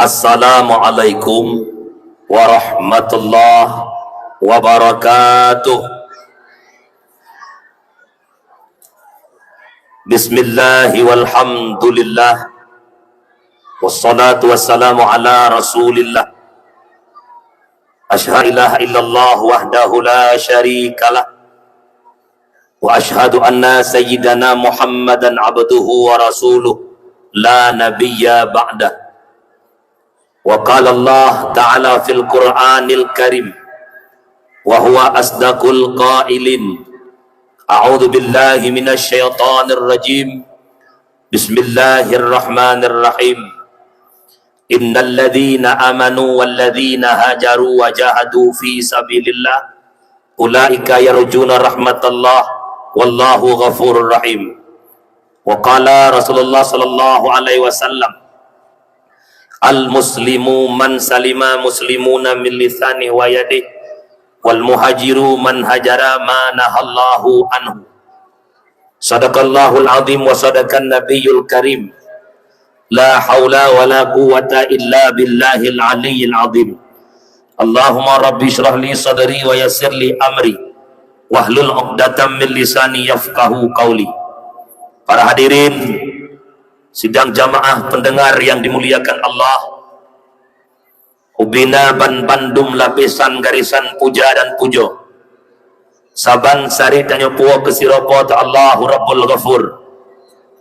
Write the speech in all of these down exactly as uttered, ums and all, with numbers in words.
Assalamualaikum warahmatullahi wabarakatuh. Bismillahi walhamdulillah. Wassalatu wassalamu ala Rasulillah. Asyhadu ilaha illallah wahdahu la syarikalah. Wa asyhadu anna sayyidana Muhammadan abduhu wa rasuluh la nabiyya ba'dah. Wa qala Allah ta'ala fil Qur'anil Karim, wa huwa asdaqul qailin. A'udzu billahi minasy syaithanir rajim. Bismillahirrahmanirrahim. Innal ladzina amanu wal ladzina hajaru wa jahadu fi sabilillah ulaika yarjuna rahmatallah wallahu ghafurur rahim. Wa qala Rasulullah sallallahu alaihi wasallam, "Al muslimu man salima muslimuna min lisanihi wa yadihi, wal muhajiru man hajara ma nahallahu anhu." Sadaqallahul azim wa sadaqan nabiyul karim. La haula wa la quwwata illa billahil aliyyil azim. Allahumma rabbi shrah li sadri wa yassir li amri, wahlul 'uqdatam min lisani yafqahu qauli. Para hadirin sidang jamaah pendengar yang dimuliakan Allah, ubina ban bandum lapisan garisan puja dan pujoe. Saban sari tanyoe puwoe keu sidroe Po teu Allahu Rabbul Ghafur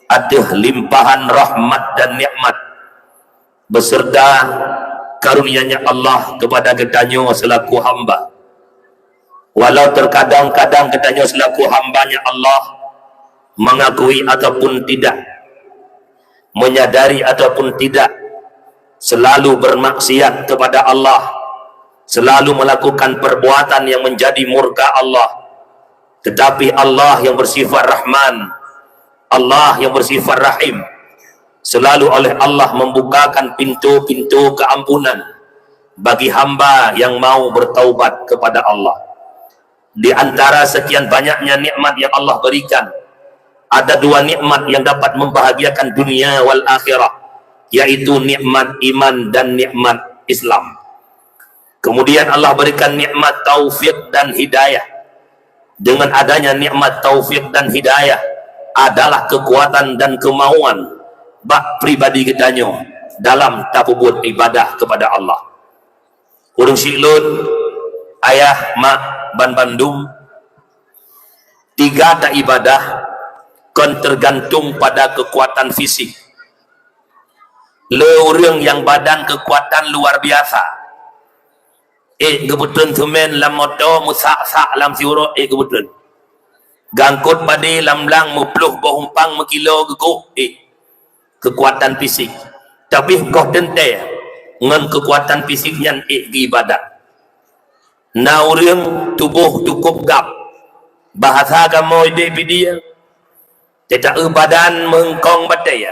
ateueh limpahan rahmat dan nikmat beserta karunia-Nya Allah kepada geutanyoe selaku hamba. Walau terkadang-kadang geutanyoe selaku hamba-Nya Allah mengakui ataupun tidak, menyadari ataupun tidak, selalu bermaksiat kepada Allah, selalu melakukan perbuatan yang menjadi murka Allah. Tetapi Allah yang bersifat Rahman, Allah yang bersifat Rahim, selalu oleh Allah membukakan pintu-pintu keampunan bagi hamba yang mau bertaubat kepada Allah. Di antara sekian banyaknya nikmat yang Allah berikan, ada dua nikmat yang dapat membahagiakan dunia wal akhirah, yaitu nikmat iman dan nikmat Islam. Kemudian Allah berikan nikmat taufik dan hidayah. Dengan adanya nikmat taufik dan hidayah adalah kekuatan dan kemauan bak pribadi geutanyoe dalam tapeubuet ibadah kepada Allah. Ureuëng syiek lôn, ayah, mak, ban bandum, tiga ta ibadah kon tergantung pada kekuatan fisik. Le ureuëng nyang badan kekuatan luar biasa, ék geupeutrön seumén lam moto, meusak-sak lam siuroe ék geupeutrön. Gangkot padé lam blang meuploh boh umpang meukilo geugoh ék. Kekuatan fisik. Tapi goh teuntée ngon kekuatan fisik nyan ék geuibadat. Na ureuëng tuboh cukôp gab, bahasa kamoe idéh Pidie, teuta-eu badan meuhungkong batée,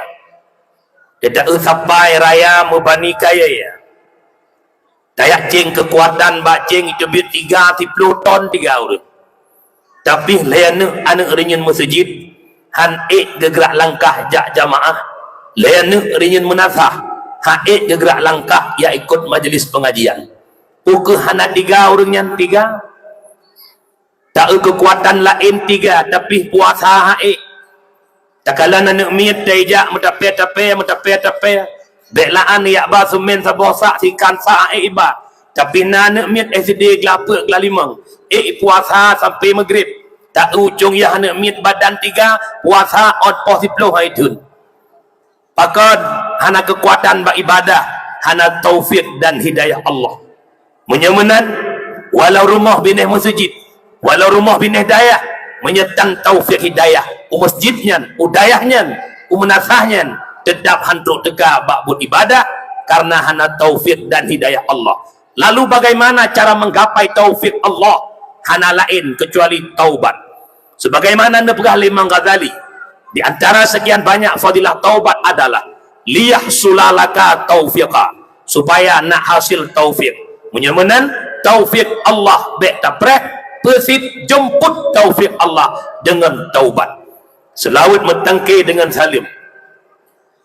teuta-eu sapai raya meubani kayée. Tajak céng keukuatan bak céng iteubiet tiga siploh ton tiga ureuëng. Tapi lhée aneuëk, aneuëk reunyeun meuseujid, han ék geugrak langkah jak jamaah. Lhée aneuëk reunyeun meunasah, han ék geugrak langkah jak ikot majelis peungajian. Peu kheueh hana tiga ureuëng nyan tiga? Ta-eu keukuatan laén tiga, tapi puasa han ék. Takalon aneuëk miet taijak meutapée-tapée, meutapée-tapée. Bék laan jak ba seumén saboh sak sikan sak han ék iba. Tapi na aneuëk miet S D glah peuet glah limong, ék puasa sampai maghrib. Ta-eu ucong yah aneuëk miet badan tiga, puasa ôn poh siploh han itheun. Pakon? Hana keukuatan bak ibadah, hana taufik dan hidayah Allah. Meunyoe meunan, walau rumoh binéh meuseujid, walau rumoh binéh dayah, meunyoe tan taufik hidayah u meuseujid nyan, u dayah nyan, u meunasah nyan, teutab han trok teuka bak buet ibadah, kareuna hana taufik dan hidayah Allah. Lalu bagaimana cara menggapai taufik Allah? Hana laén keucuali taubat. Sebagaimana neupeugah lé Imam Ghazali, di antara sekian banyak fadilah taubat adalah liyahsula laka taufiqa, supaya nak hasil taufik. Meunyoe meunan, taufik Allah bék tapreh, peusit jemput taufik Allah dengan taubat. Seulaweuet meutangke dengan saleuem.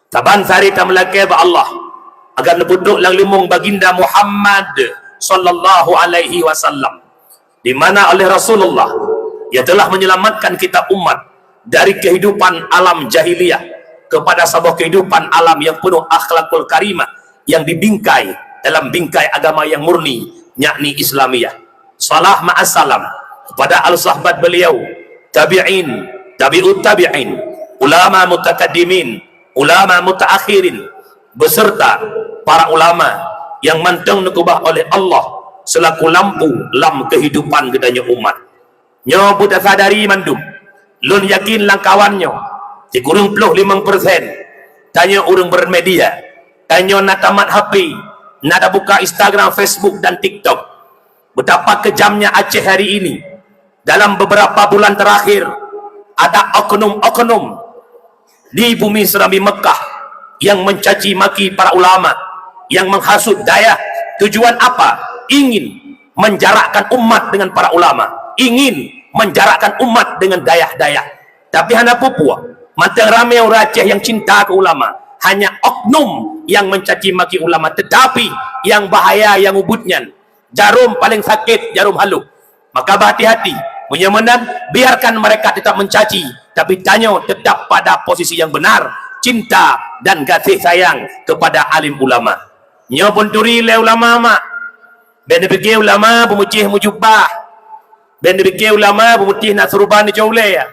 Saban sari tameulakée bak Allah, agar neupeutrok lam leumoeng Baginda Muhammad sallallahu alaihi wasallam, di mana oleh Rasulullah, ia telah menyelamatkan kita umat dari kehidupan alam jahiliyah kepada saboh kehidupan alam yang penuh akhlakul karimah, yang dibingkai dalam bingkai agama yang murni, yakni Islamiyah. Salah ma'as salam kepada al-sahbat beliau, tabi'in, tabi'ut tabi'in, ulama mutakaddimin, ulama mutaakhirin, beserta para ulama yang mantong neukeubah oleh Allah selaku lampu lam kehidupan geutanyoe umat. Nyoe beutasadari mandum, lôn yakin lam kawan nyoe, sikureueng ploh limong persen tanyoe ureuëng bermedia, tanyoe na tamat H P, na tabuka Instagram, Facebook, dan TikTok. Betapa kejamnya Aceh hari ini. Dalam beberapa bulan terakhir, ada oknum-oknum di bumi Serambi Mekah yang mencaci maki para ulama, yang menghasut dayah. Tujuan apa? Ingin menjarakkan umat dengan para ulama, ingin menjarakkan umat dengan dayah-dayah. Tapi hana peue-peue, mantong ramé ureuëng Aceh yang cinta keu ulama, hanya oknum yang mencaci maki ulama. Tetapi yang bahaya, yang ubit nyan, jarum paling sakét, jarum halôh. Maka, bah hati-hati. Meunyoe meunan, biarkan mereka tetap mencaci, tapi tanyoe tetap pada posisi yang benar, cinta dan gaséh sayang kepada alim ulama. Nyoe peunturi lé ulama, mak. Bék neupike ulama beumucéh meujubah. Bék neupike ulama beumucéh na surban di ulée, ya.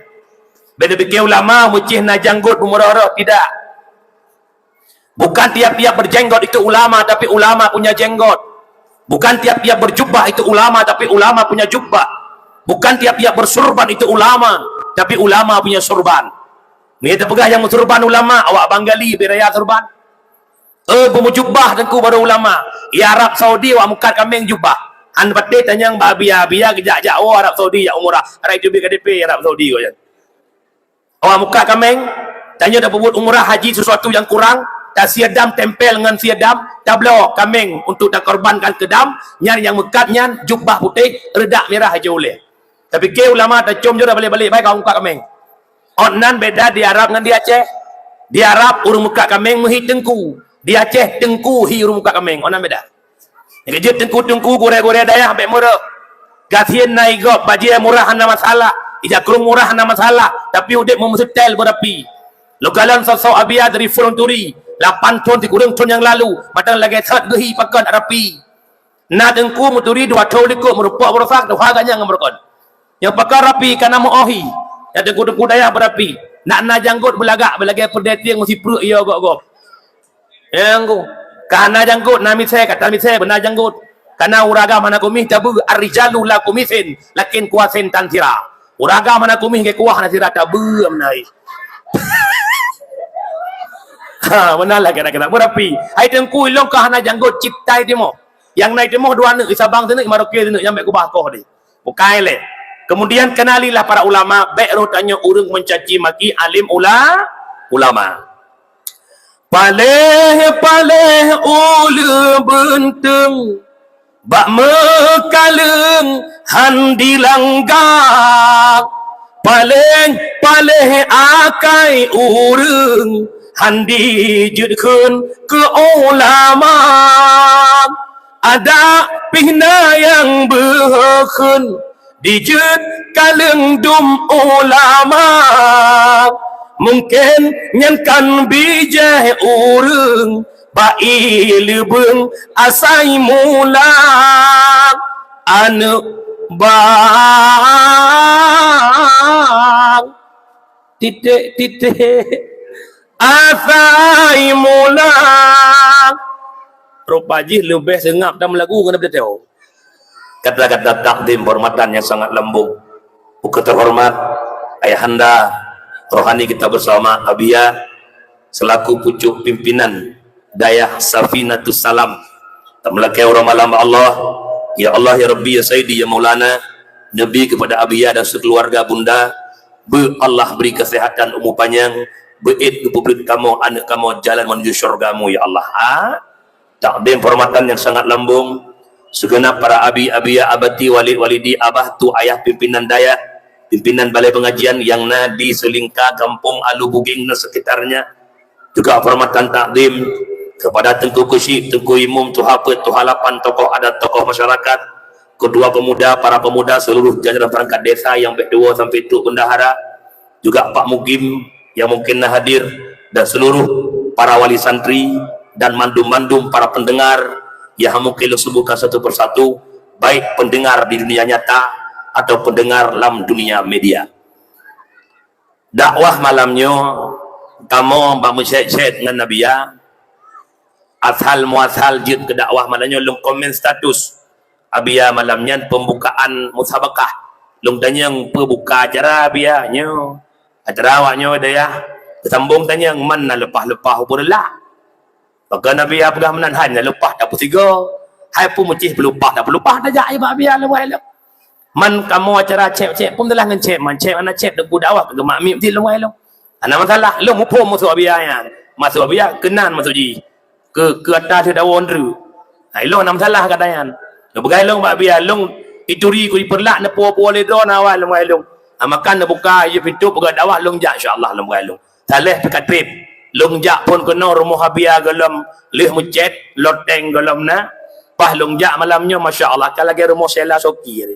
Bék neupike ulama beumucéh na janggot beumeuroh-roh, tidak. Bukan tiap-tiap berjenggot itu ulama, tapi ulama punya jenggot. Bukan tiap-tiap berjubah itu ulama, tapi ulama punya jubah. Bukan tiap-tiap bersurban itu ulama, tapi ulama punya surban. Meunyoe teupeugah nyang meusurban ulama, awak Banggali beu raya surban. Eh, beumujubah teungku baru ulama. Ya, Arab Saudi awak mukat kaméng jubah. Han patéh tanyong bak Abiya, Abiya geujak-jak woe Arab Saudi jak umrah. Arai teubiet K T P Arab Saudi awak nyan. Awak mukat kaméng, tanyoe tapeubuet umrah haji sesuatu nyang kurang, tasie dam tempel ngon sie dam, tabloe kaméng untuk takorbankan keu dam, nyan nyang meukat nyan jubah putéh, reudak mirah hijau ulée. Tapike ulama tacom jih dah balek-balek baik awak mukat kaméng. Ot nan beda di Arab ngon di Aceh. Di Arab ureuëng mukat kaméng meuhi teungku, di Aceh teungku hi ureuëng mukat kaméng. Ot nan beda. Nyang jeuet teungku-teungku gurée-gurée dayah bék meureuh. Gasien na igob bajée murah hana masalah, ija krueng murah hana masalah, tapi udeb meumeuseutèl beurapi. Lôn kalon soe-soe Abiya dari Furunturi, lapan thon sikureueng thon nyang lalu, mantong lagée that geuhi pakon rapi. Na teungku meuturi dua thon likot meurumpok beurusak tuha ganyang ngon beurukon. Nyang pakon rapi kana meuohi, nyang teungku-teungku dayah beurapi. Nak na janggot beulagak beulagée peudeh tieng meusipreuk yo gob-gob. Nyang ku, kana janggot na misée, kata misée beuna janggot. Kana ureuëng agam hana kumieh tabeue, ar-rijalu la kumisin, lakin kuasin tan sira. Ureuëng agam hana kumieh lagée kuah hana sira tabeue meunai. Ha, beuna lah kira-kira. Beurapi. Hai teungku ilong ka hana janggot cit tai timoh. Nyang na i timoh dua aneuk, i Sabang sineuk, i Maroke sineuk, nyang bék kubah koh deh. Bukai lé. Kemudian kenalilah para ulama, bék roh tanyoe ureuëng mencaci maki alim ula-, ulama. Paléh-paléh uleueng beunteung, bak meukaleueng han dilangga. Paléh-paléh akai ureuëng han dijeuet kheun keu ulama. Adak pih na nyang beuheueukheun dijeuet kaleueng dum ulama. Mungken nyan kan bijéh ureuëng bak ié leubeueng asai mula aneuk bang. Titik-titik asai mula. Rupa jih leubeh seungab dan meulagu ngon beutôi. Kata-kata takdim penghormatan yang sangat lambung. Buku terhormat Ayahanda rohani kita bersama Abiya selaku pucuk pimpinan Dayah Safinatus Salam. Tameulakée uroe malam bak Allah. Ya Allah, ya Rabbi, ya Sayyidi, ya Maulana, Nabi kepada Abiya dan sekeluarga Bunda, beu Allah beri kesehatan, umur panjang, beuet geupeubeuet kamoe, aneuk kamoe jalan menuju syurga-Mu, ya Allah. Ha? Takdim penghormatan yang sangat lambung. Segenap para abi, abiya, abati, walid, walidi, abah, tu, ayah, pimpinan dayah, pimpinan balai pengajian yang na di Selingka, Kampung Alu Buging dan sekitarnya. Juga penghormatan takdim Kepada Teungku Keuchik, Teungku Imum, Tuha Peuet, Tuha Lapan, tokoh adat, tokoh masyarakat, ketua pemuda, para pemuda, seluruh jajaran perangkat desa nyang bèk tuwoe sampai trok bendahara, juga Pak Mukim nyang mungkin na hadir, dan seluruh para wali santri dan mandum-mandum para pendengar nyang mungkin lôn sebutkan satu persatu, baik pendengar di dunia nyata atau pendengar lam dunia media. Dakwah malam nyoe kamoe bak meucèt-cèt ngon Abia. Asal muasal jeuet keu dakwah malam nyoe lôn komen status Abia malam nyan pembukaan musabakah. Lôn tanyong peue buka acara Abia nyoe. Acara awak nyoe dayah. Teusambong tanyong man na leupah-leupah ubeureulak. Pakon Abia peugah meunan, hai na leupah tapeusigoe. Hai peue meucih peulupah tapeulepah tajak i bak Abia leuwai lom. Man kamoe acara cèp-cèp pun teulah ngon cèp, man cèp hana cèp teungku dakwah keu geumak miet ti leuwai lom. Hana masalah, lôn muphom maksud Abia nyan. Maksud Abia keunan maksud jih. Keu, keu ata teuh dawa ndreuk. Ha, ilôn hana masalah kata nyan. Lôn peugah ilôn bak Abia, lôn ituri ku jipeurlak neupuwoe-puwoe lé droe na awai leuwai lôn. Ha, makan neubuka jih pintoe peugah dakwah lôn jak insya Allah lôn peugah ilôn. Saleh pih ka trép. Lôn jak phôn keunoe rumoh Abia gohlom lheueh meucèt, loteng gohlom na. Paih lôn jak malam nyoe, masya Allah, ka lagèe rumoh Sheila Soki tadi.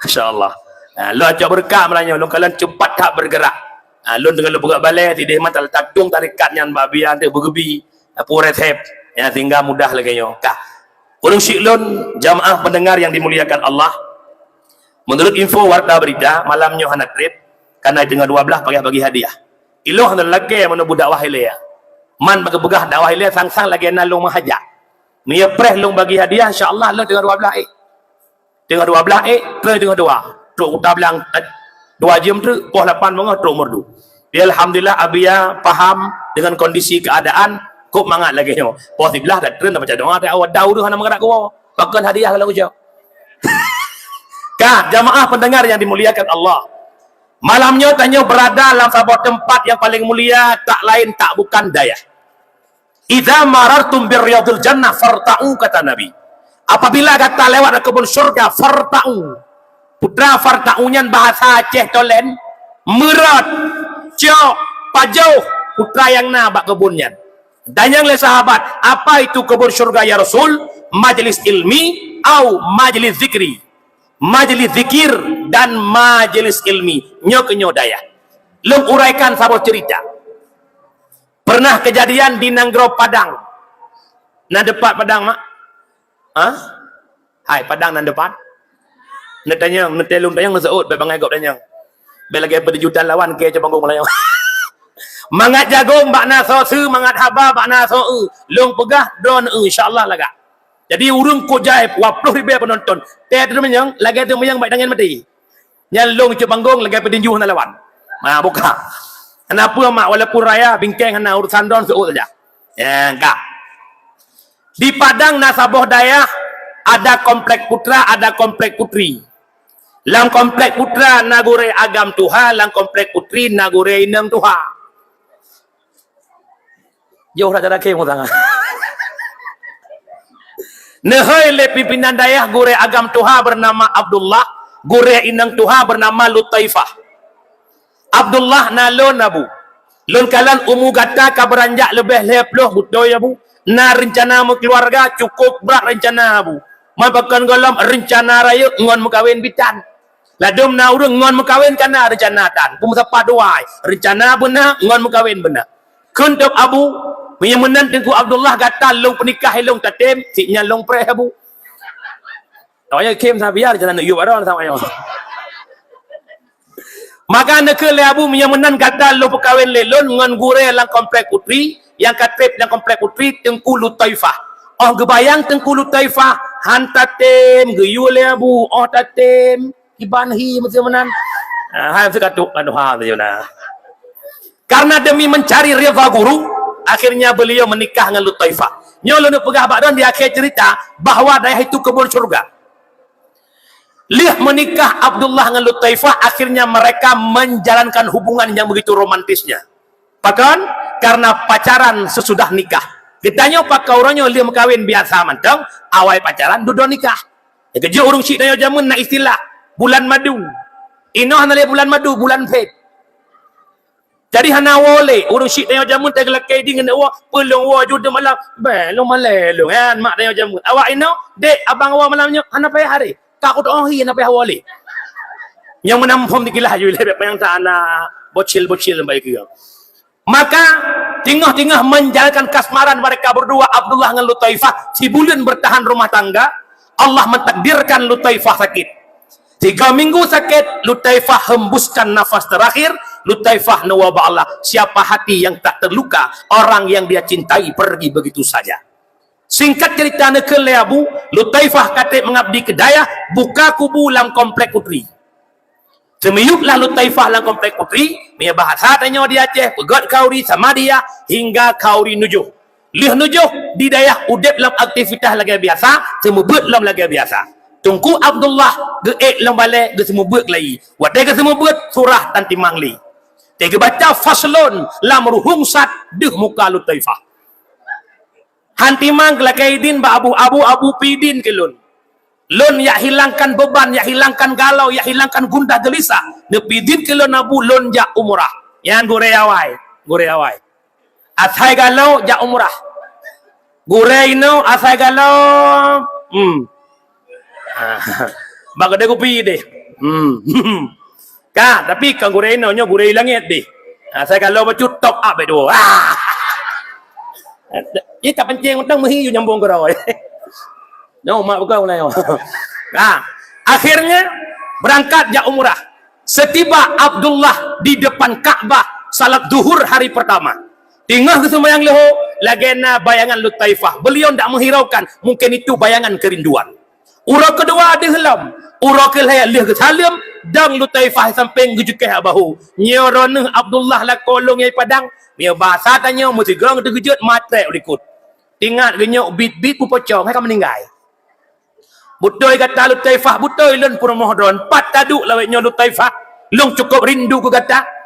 Masya Allah. Ha, lôn cok beureukat malam nyoe, lôn kalon cepat that bergerak. Ha, lôn teungoh lôn peugah balèe, sideh mata leutatung tarekat nyan bak Abia teuh beugeubi, ha, pue resep. Ya, sehingga mudah lagèe nyoe. Ka. Ureueng syik lôn, jamaah pendengar yang dimuliakan Allah, menurut info warta berita, malam nyoe hana trép, karena teungoh dua blah payah bagi hadiah. Ilôn hana lagèe meunyoe bu dakwah ilèe. Man bak geupeugah dakwah ilèe sang-sang lagèe na lôn meuhajat. Meunyoe preh lôn bagi hadiah, insya Allah lôn teungoh dua blah ék. Teungoh dua blah ék, trép teungoh dua. Trok Kuta Blang, eh, dua jeuem treuk, poh lapan beungoh trok Meureudu. Jadi, alhamdulillah, Abia paham dengan kondisi keadaan, kok mangat lagèe nyoe. Poh siblaih ka treun, baca doa, awak dau tu hana meugerak keudroe. Pakon hadiah kalau ucap. Ka, jamaah pendengar yang dimuliakan Allah. Malam nyoe tanyoe berada lam saboh teumpat yang paling mulia, tak lain tak bukan dayah. "Idza marartum bir riyadil jannah farta'u," kata Nabi. "Apabila gata lewat kebun syurga, farta'u." Putra farta'u nyan bahasa Aceh Tolen, meurot, cok, pajoh putra nyang na bak kebun nyan. Tanyong lé sahabat, "Apa itu kebun syurga ya Rasul?" "Majlis ilmi au majlis zikri." Majlis zikir dan majlis ilmi. Nyoe keuh nyoe dayah. Lôn uraikan saboh cerita. Pernah kejadian di nanggroe Padang. Na teupat Padang, mak? Ha? Hai, Padang na teupat? Neutanyong, neutelung tanyong, neuseuôt, bèk bangai gob tanyong. Bèk lagèe peudeujutan lawan keu cok banggong meulayeue. Mangat jagong bak na soe seu, mangat haba bak na soe eu. Lôn peugah, droeneuh eu, insya Allah lagak. Jadi, ureueng kok jai dua ploh ribèe peunonton. Teuh teumanyong, lagèe teumanyong bak tangen maté. Nyan lôn cok banggong lagèe peudinju hana lawan. Ma, buka. Hana peue mak, walaupun raya, bingkeng hana urusan droen seuôt saja. Ya, enggak. Di Padang na saboh dayah, ada komplek putra, ada komplek putri. Lam komplek putra na gurèe agam tuha, lam komplek putri na gurèe inong tuha. Jauh dah cara khem utang. Neuhôi lé pimpinan dayah gurèe agam tuha bernama Abdullah, gurèe inong tuha bernama Lutaifah. Abdullah na lôn, Abu. Lôn kalon umu gata ka beuranjak leubeh lhèe ploh, beutôi, Abu. Na reuncana meukeuluwarga, cukôp brat reuncana, Abu. Man pakon gohlom reuncana rayeuk ngon meukawen bitan. Ladôm na ureueng ngon meukawen ka na reuncana tan. Peumeusapat dua, reuncana beuna, ngon meukawen beuna. Kheun tôb Abu, meunyoe meunan Teungku Abdullah gata lôn peunikah ilôn tatém, sit nyan lôn preh, Abu. Awaknyan khem sabiar jalan neuk yub aron sama nyoe. Maka neukheun lé Abu, meunyoe meunan gata lôn peukawen lé lôn ngon gurèe lam komplek putri, nyang ka trép lam komplek putri, Teungku Lutaifah. Óh geubayang Teungku Lutaifah, han tatém, geuyue lé Abu, óh tatém, kiban hi meusieu meunan. Ah, hai meusieu katuk, aduh, ha, meusieu na. Karena demi mencari ridha guru, akhirnya beliau menikah ngon Lutaifah. Nyoe lôn peugah bak droen di akhé cerita bahwa dayah itu kebun syurga. Lheueh meunikah Abdullah ngon Lutaifah, akhirnya mereka menjalankan hubungan yang begitu romantisnya. Pakon? Karena pacaran sesudah nikah. Geutanyoe pakon uroe nyoe lheueh meukawen biasa mantong, awai pacaran dudoe nikah. Nyang keujeuet ureueng chik tanyoe jameun na istilah bulan madu. Inoe hana lé bulan madu, bulan phét. Jadi hana woe lé, ureuëng syiek tanyoe jameun teugeulakée di ngon woe, peulong woe judeuem malam, beh, lôn malée lôn, kan, mak tanyoe jameun. Awak inoe, dek, abang woe malam nyoe, hana payah hari. Ka kutoh hi, hana payah woe lé. Nyang meunan phom dikilah ju lé, bek panyang ta na bocil-bocil sampai keu. Maka, tengah-tengah menjalankan kasmaran mereka berdua, Abdullah ngon Lutaifah, sibuleuen bertahan rumah tangga, Allah mentakdirkan Lutaifah sakit. Tiga minggu sakit, Lutaifah hembuskan nafas terakhir, Lutaifah neuwoe bak Allah. Siapa hati yang tak terluka, orang yang dia cintai pergi begitu saja. Singkat cerita, neukheun lé Abu, Lutaifah ka treb mengabdi keu dayah, buka kubu lam komplek Putri. Seumiyueb lah Lutaifah lam komplek Putri, meunyoe bahasa tanyoe di Aceh, peugét khauri Samadiyah hingga khauri Nujoh. Lheueh Nujoh di dayah udeb lom aktivitas lagée biasa, seumeubeuet lom lagée biasa. Teungku Abdullah geuék lom balée geuseumeubeuet lagi. Watée geuseumeubeuet, surah tan timang lé. Teuh geubaca faslon lam ruhueng sad deuh muka Lutaifah. Han timang lakée idin bak Abu, Abu, Abu peuidin keu lôn. Lôn jak hilangkan beuban, jak hilangkan galau, jak hilangkan gundah geulisah. Neupeuidin keu lôn Abu, lôn jak umrah. Nyan gurée awai, gurée awai. Asai galau jak umrah. Gurée inoe asai galau. Hmm. Ah, bak geude kupi deh. Hmm. Ka, tapi kan gurée inoe nyoe gurée langét deh. Asai galau bacut top up deh tu. Ah. Ini tak penting, untung meuhi nyambung keurau. Nyoe mak bukan mulai. Ah, akhirnya berangkat jak umrah. Setiba Abdullah di depan Ka'bah salat zuhur hari pertama. Teungoh geuseumayang leuhô, lagée na bayangan Lutaifah. Beliau ndak menghiraukan, mungkin itu bayangan kerinduan. Uroe keudua deuh lom, uroe keulhée lheueh geusaleuem, dong Lutaifah sampéng geucukéh bak bahu. Nyoe droeneuh Abdullah lakoe lôn nyang padang, meunyoe basa tanyoe meusigoe teukeujot maté u likot. Ingat geunyoe bit-bit peupucong hai ka meuninggai. Beutôi gata Lutaifah, beutôi lôn peurumoh droen. Pat taduek lawét nyoe Lutaifah? Lôn cukôp rindu keu gata.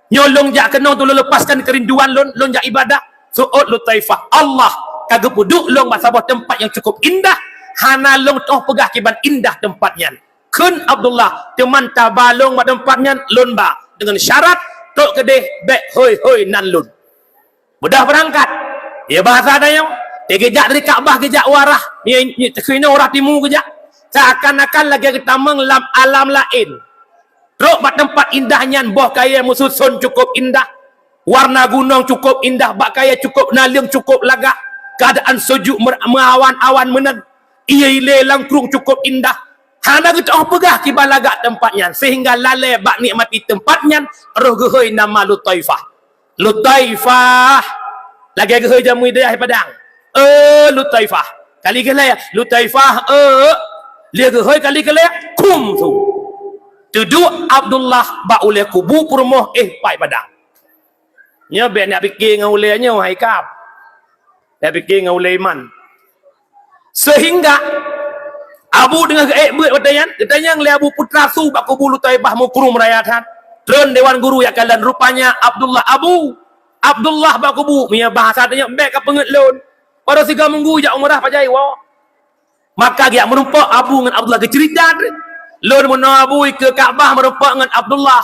Nyoe lôn jak keunoe tu lôn leupaskan keurinduan lôn, lôn jak ibadah. Seuôt Lutaifah, Allah ka geupeuduek lôn bak saboh teumpat nyang cukôp indah, hana lôn toh peugah kiban indah teumpat nyan. Kheun Abdullah, teuma taba lôn bak teumpat nyan, lôn ba, deungon syarat, trok keudeh bék hôi-hôi nan lôn. Mudah beurangkat. Ya, bahasa tanyoe, ya, geujak dari Ka'bah, geujak u arah, ya, ya, keunoe u arah timu geujak. Seakan-akan lagée geutamong lam alam laén. Trok bak teumpat indah nyan, boh kayée meususon cukôp indah, warna gunong cukôp indah, bak kayée cukôp naleueng cukôp lagak, keuadaan sojuk mer-, meuawan-awan meunan, ié ilée langkrueng cukôp indah. Hana geutoh peugah kiban lagak teumpat nyan, sehingga lalée bak nikmati teumpat nyan, roh geuhôi nama Lutaifah. Lutaifah. Lagée geuhôi jamui dayah padang. Eh, Lutaifah. Kali keulhée, Lutaifah, eh. Lheueh geuhôi kali keulhée, kum tu. Teuduek Abdullah bak ulée kubu peurumoh éh pai padang. Nyoe bék nak pike ngon ulée nyoe hai kab. Nak pike ngon ulée iman. Sehingga Abu teungoh geuék beuet watée nyan, geutanyong lé Abu, putra su bak kubu Lutaifah, meukureueng raya that. Treun dewan guru jak kalon, rupanya Abdullah, Abu, Abdullah bak kubu, meunyoe bahasa tanyoe bék ka peungeut lôn. Baru sigoe minggu jak umrah pajan woe. Maka geujak meurumpok Abu ngon Abdullah geuceurita, lôn meunoe Abu ikeue Ka'bah meurumpok ngon Abdullah.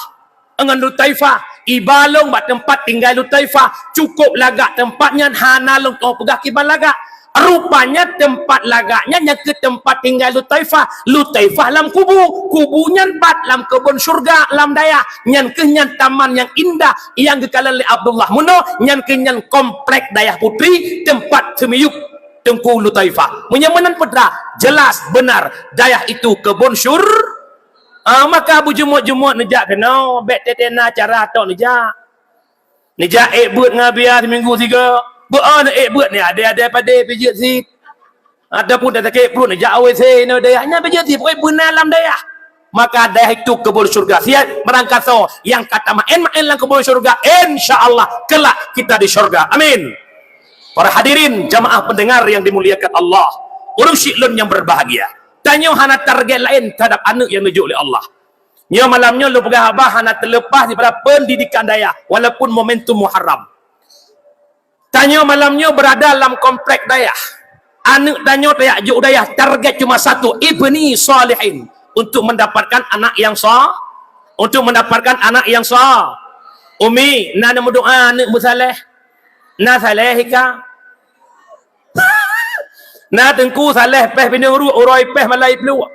Ngon Lutaifah, iba lôn bak teumpat tinggai Lutaifah, cukôp lagak teumpat nyan, hana lôn toh peugah kiban lagak. Rupanya teumpat lagak nyan nyang keu teumpat tinggai Lutaifah. Lutaifah lam kubu, kubu nyan pat lam keubon syurga lam dayah. Nyan keuh nyan taman nyang indah nyang geukalon lé Abdullah meunoe, nyan keuh nyan komplek Dayah Putri, teumpat seumiyueb Teungku Lutaifah. Meunyoe meunan peue teuma, jelas benar dayah itu keubon syur-, Ah, maka beujeuet-jeuet neujak keunoe, bék teuntée na cara tok neujak. Neujak ék beuet ngon Abiya siminggu sigoe. Beu-o neuék beuet ni, adé-adé padé pijeuet sit. Ataupun dah sakét pruet neujak W C inoe dayah, nyan pijeuet sit, pokoknya beuna lam dayah. Maka dayah itu keubon syurga. Siat meurangkasoe nyang ka tamaén-maén lam keubon syurga, insya Allah kelak kita di syurga. Amin. Para hadirin jamaah pendengar yang dimuliakan Allah, ureuëng syiek lôn nyang berbahagia. Tanyoe hana target laén terhadap aneuëk nyang neujok lé Allah. Nyoe malam nyoe lôn peugah haba hana teuleupah daripada pendidikan dayah, walaupun momentum Muharram. Tanyoe malam nyoe berada lam komplek dayah. Aneuëk tanyoe tajak jok dayah, target cuma satu, ibni shalihin, untuk mendapatkan anak yang sa-, untuk mendapatkan anak yang sa-, Umi, na neumeudoa aneuk beusaléh? Na Saléh ika? Na Teungku Saléh péh pineung ruek, uroe péh malai pluek.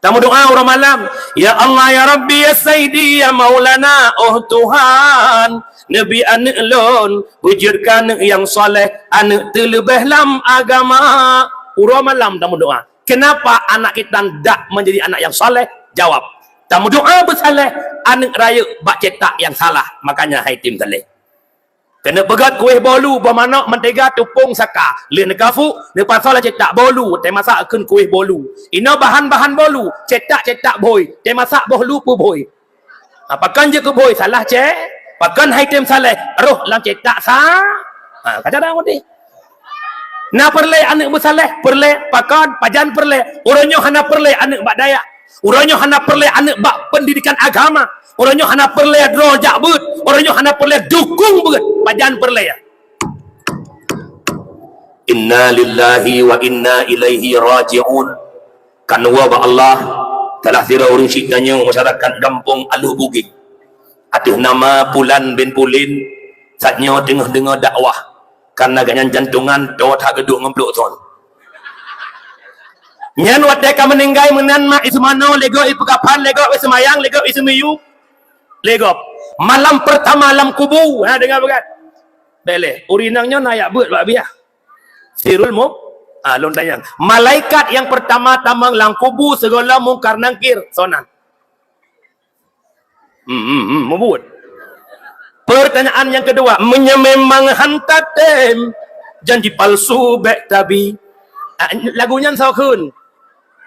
Tameudoa uroe malam, "Ya Allah, ya Rabbi, ya Sayyidi, ya Maulana, oh Tuhan, neubi aneuk lôn, beujeuet keu aneuk nyang saléh, aneuk teuleubeh lam agama." Uroe malam tameudoa. Kenapa anak kita tidak menjadi anak yang saleh? Jawab, tameudoa beusaléh, aneuk rayeuk bak cetak nyang salah. Makanya hai tim saléh. Keuneuk peugöt kueh bolu, boh manok, mantega, tupông, saka. Lheueh neukafu, neupasoe lam cetak bolu, teumasak kheun kueh bolu. Inoe bahan-bahan bolu, cetak-cetak bhôi, teumasak boh lu peubhôi. Ha, pakon jeuet keu bhôi, salah cé-, pakon hai tem saléh, roh lam cetak sa-, ha, ka cara udeh. Na peureulée aneuk beusaléh, peureulée, pakon, pajan peureulée. Uroe nyoe hana peureulée aneuk bak dayah. Uroe nyoe hana peureulée aneuk bak pendidikan agama. Uroe nyoe hana peureulée droe jak beuet. Uroe nyoe hana peureulée dukung beuet. Pajan peureulée. Inna lillahi wa inna ilaihi raji'un. Kan woe bak Allah, salah sidroe ureuëng syiek tanyoe masyarakat gampông Aluh Bugeng. Ateueh nama Pulan bin Pulin, saat nyoe teungoh deungoe dakwah. Karena gobnyan jantungan, tô that geuduek ngon plôk thon. Nyan watée ka meuninggai meunan mak iseumanoe, lé gob ipeukafan, lé gob iseumayang, lé gob iseumiyueb, lé gob. Malam pertama lam kubu, ha, deungoe beugat. Bék lé, ureuëng inong nyoe na jak beuet bak biah. Sirul Mub-, ah, lôn tanyong. Malaikat nyang pertama tamong lam kubu sigohlom Mungkar Nangkir, soe nan? Hmm, hmm, hmm, mubuet. Pertanyaan yang kedua, meunyoe memang han tatem, janji palsu bék tabi. Ah, lagu nyan soe kheun?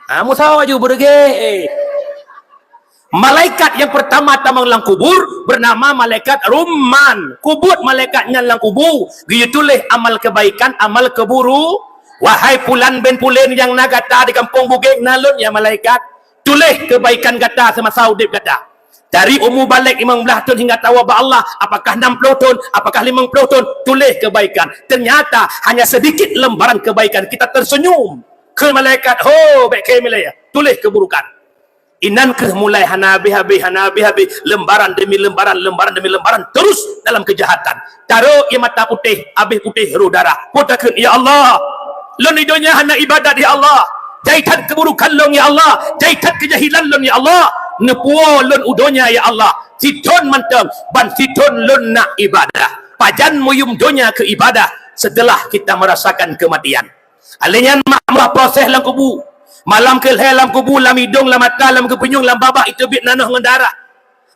Ah, musawa ju beureuge. Malaikat yang pertama tamong lam kubur bernama malaikat Rumman. Kubuet malaikat nyan lam kubu, geuyue tuléh amal kebaikan, amal keburu. Wahai Pulan bin Pulen nyang na gata di kampung Bugeng, na lôn ya malaikat. Tuléh kebaikan gata semasa udép gata. Dari umu balek limong blaih thon hingga tawoe bak Allah, apakah enam puluh thon, apakah limong puluh thon, tuléh kebaikan. Ternyata hanya sedikit lembaran kebaikan. Kita tersenyum. Kheun malaikat, "Ho, bék kém ilée, tuléh keburukan." Inan kheueh mulai hana habéh-habéh, hana habéh-habéh, lembaran demi lembaran, lembaran demi lembaran, terus dalam kejahatan. Tarok ie mata putéh, habéh putéh roh darah. Peue takheun, "Ya Allah, lôn di donya hana ibadat, ya Allah. Jai that keuburukan lôn, ya Allah. Jai that keujahilan lôn, ya Allah. Neupuwoe lôn u donya, ya Allah. Sithon mantong, ban sithon lôn na ibadah." Pajan meuyuem donya keu ibadah setelah kita merasakan kematian? Alèh nyan mak meuproses lam kubu. Malam keulhèe lam kubu, lam idông, lam mata, lam geupeunyueng, lam babah iteubiet nanoh ngon darah.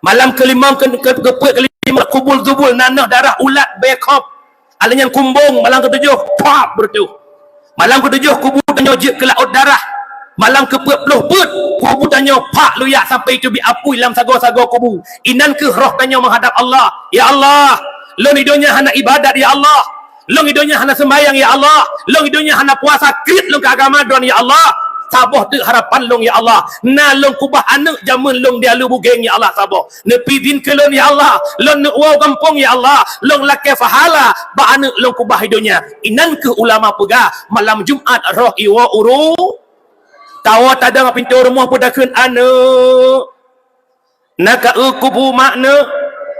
Malam keulimong, keu-, keu-, keupeuet keulimong, kubul-zubul, nanoh darah ulat, bèe khop. Alèh nyan kumbông, malam keutujoh, pap, beureutoh. Malam keutujoh, kubu tanyoe jeuet keu laôt darah. Malam keupeuet ploh peuet, kubu tanyoe pak luyak sampai iteubiet apui lam sagoe-sagoe kubu. Inan kheueh roh tanyoe meuhadab Allah. Ya Allah, lôn di donya hana ibadat, ya Allah. Lôn di donya hana seumayang, ya Allah. Lôn di donya hana puasa, kriet lôn keu agama Droen, ya Allah. Saboh teuk harapan lôn, ya Allah. Na lôn kubah aneuk jameun lôn di Alu Bugeng, ya Allah, saboh. Neupi idhin keu lôn, ya Allah. Lôn neuwoe gampông, ya Allah. Lôn lakèe pahala bak aneuk lôn kubah di donya. Inan kheueh ulama peugah, malam Jumat roh iwoe uru. Tawoe tadong pintoe rumoh peue takheun, "Aneuk." Na ka eu kubu mak neuk,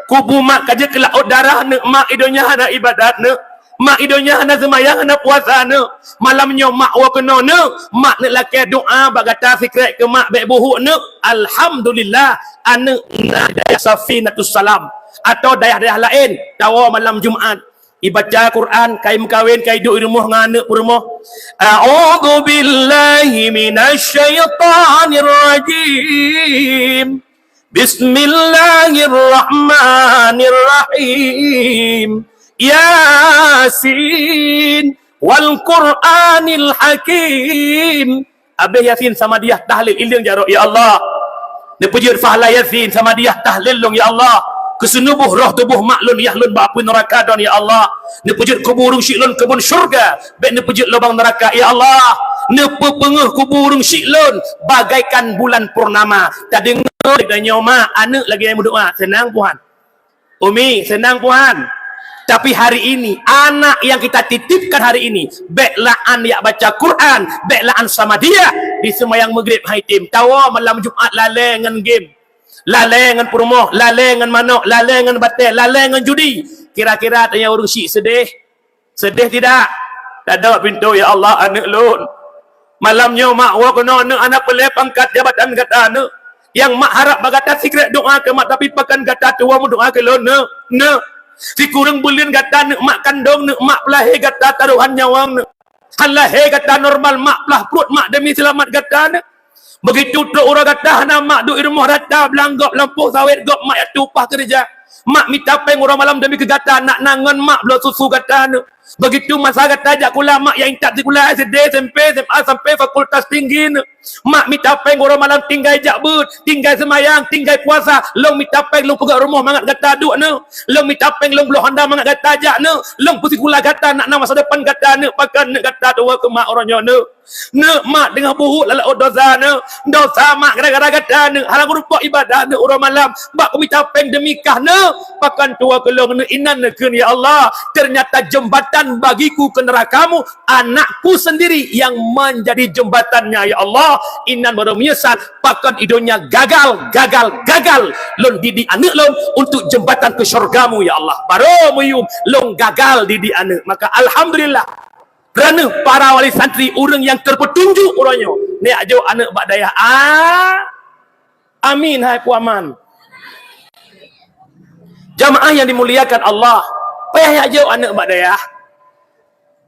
kubu mak ka jeuet keu laôt darah neuk, mak di donya hana ibadat neuk, mak di donya hana seumayang, hana puasa neuk. Malam nyoe mak woe keunoe neuk, mak neuk lakèe doa bak gata sikrek keu mak bèk buhuk neuk. Alhamdulillah, aneuk na di Safinatus Salam atau dayah-dayah laén, tawoe malam Jumat. Ibaca Quran, kai meukawen, kai duek di rumoh ngon aneuk peurumoh. A'udzubillahi minasyaitonirrajim. Bismillahirrahmanirrahim. Yasin wal Qur'anil Hakim. Abéh Yasin Samadiyah tahlil ileueng jaroe, ya Allah. Neupeujeuet pahala Yasin Samadiyah tahlil lôn, ya Allah. Keuseunuboh roh tuboh mak lôn, yah lôn bak apui neuraka Droen, ya Allah. Neupeujeuet kubu ureueng syiek lôn keubon syeuruga, bèk neupeujeuet lubang neuraka, ya Allah. Neupeupeungeuh kubu ureueng syiek lôn bagaikan bulan purnama. Tadeungoe lé tanyoe mak, aneuk lagèe meudoa, seunang puhan. Umi, seunang puhan. Tapi hari ini, anak yang kita titipkan hari ini, bèk la'an jak baca Quran, bèk la'an Samadiyah, di seumayang Maghrib hai tim, tawoe malam Jumat lalè ngon game. Lalée ngon peurumoh, lalée ngon manok, lalée ngon batée, lalée ngon judi. Kira-kira tanyoe ureuëng syiek seudeh? Seudeh tidak? Tadok pintoe, "Ya Allah, aneuëk lôn. Malam nyoe mak woe keunoe, aneuëk, hana peureulée pangkat jabatan gata, aneuëk. Nyang mak harab bak gata sikrek doa keu mak, tapi pakon gata tuwoe meudoa keu lôn, aneuëk? Aneuëk, sikureueng buleuen gata, aneuëk, mak kandong, aneuëk, mak peulahé gata tarohan nyawöng, aneuëk. Han lahé gata normal, mak plah pruet mak demi seulamat gata, aneuëk. Beugitu trok uroe gata hana mak, duek i rumoh rata, blang gob lampôh sawét gob mak nyang tueng upah keureuja. Mak mita péng uroe malam demi keu gata, nak na ngon mak bloe susu gata, aneuëk. Beugitu masa gata jak sikula, mak nyang intat sikula S D, S M P, S M A sampai fakultas tinggi, aneuëk. Mak mita péng uroe malam tinggai jak beuet, tinggai seumayang, tinggai puasa. Lôn mita péng lôn peugöt rumoh mangat gata duek, aneuëk. Lôn mita péng lôn bloe honda mangat gata jak, aneuëk. Lôn peusikula gata, nak na masa depan gata, aneuëk. Pakon, aneuëk, gata tuwoe keu mak uroe nyoe, aneuëk? Aneuëk, mak teungoh buhuk lam laôt dosa, aneuëk. Dosa mak gara-gara gata, aneuëk. Hana meurumpok ibadah, aneuëk, uroe malam. Bak kumita péng demi kah, aneuëk. Pakon tuwoe keu lôn, aneuëk, inan neukheun, "Ya Allah, ternyata jembatan bagiku ke neraka-Mu, anakku sendiri yang menjadi jembatannya, ya Allah. Inan baru menyesal, pakon i donya gagal, gagal, gagal lôn didik aneuëk lôn untuk jembatan ke syurga-Mu, ya Allah. Baru meuyum lôn gagal didik aneuëk." Maka alhamdulillah, droeneueh para wali santri, ureuëng nyang terpetunjuk uroe nyoe, neujak jok aneuëk bak dayah. Ah, amin, hai Pu Aman. Jamaah yang dimuliakan Allah, payah jak jok aneuëk bak dayah.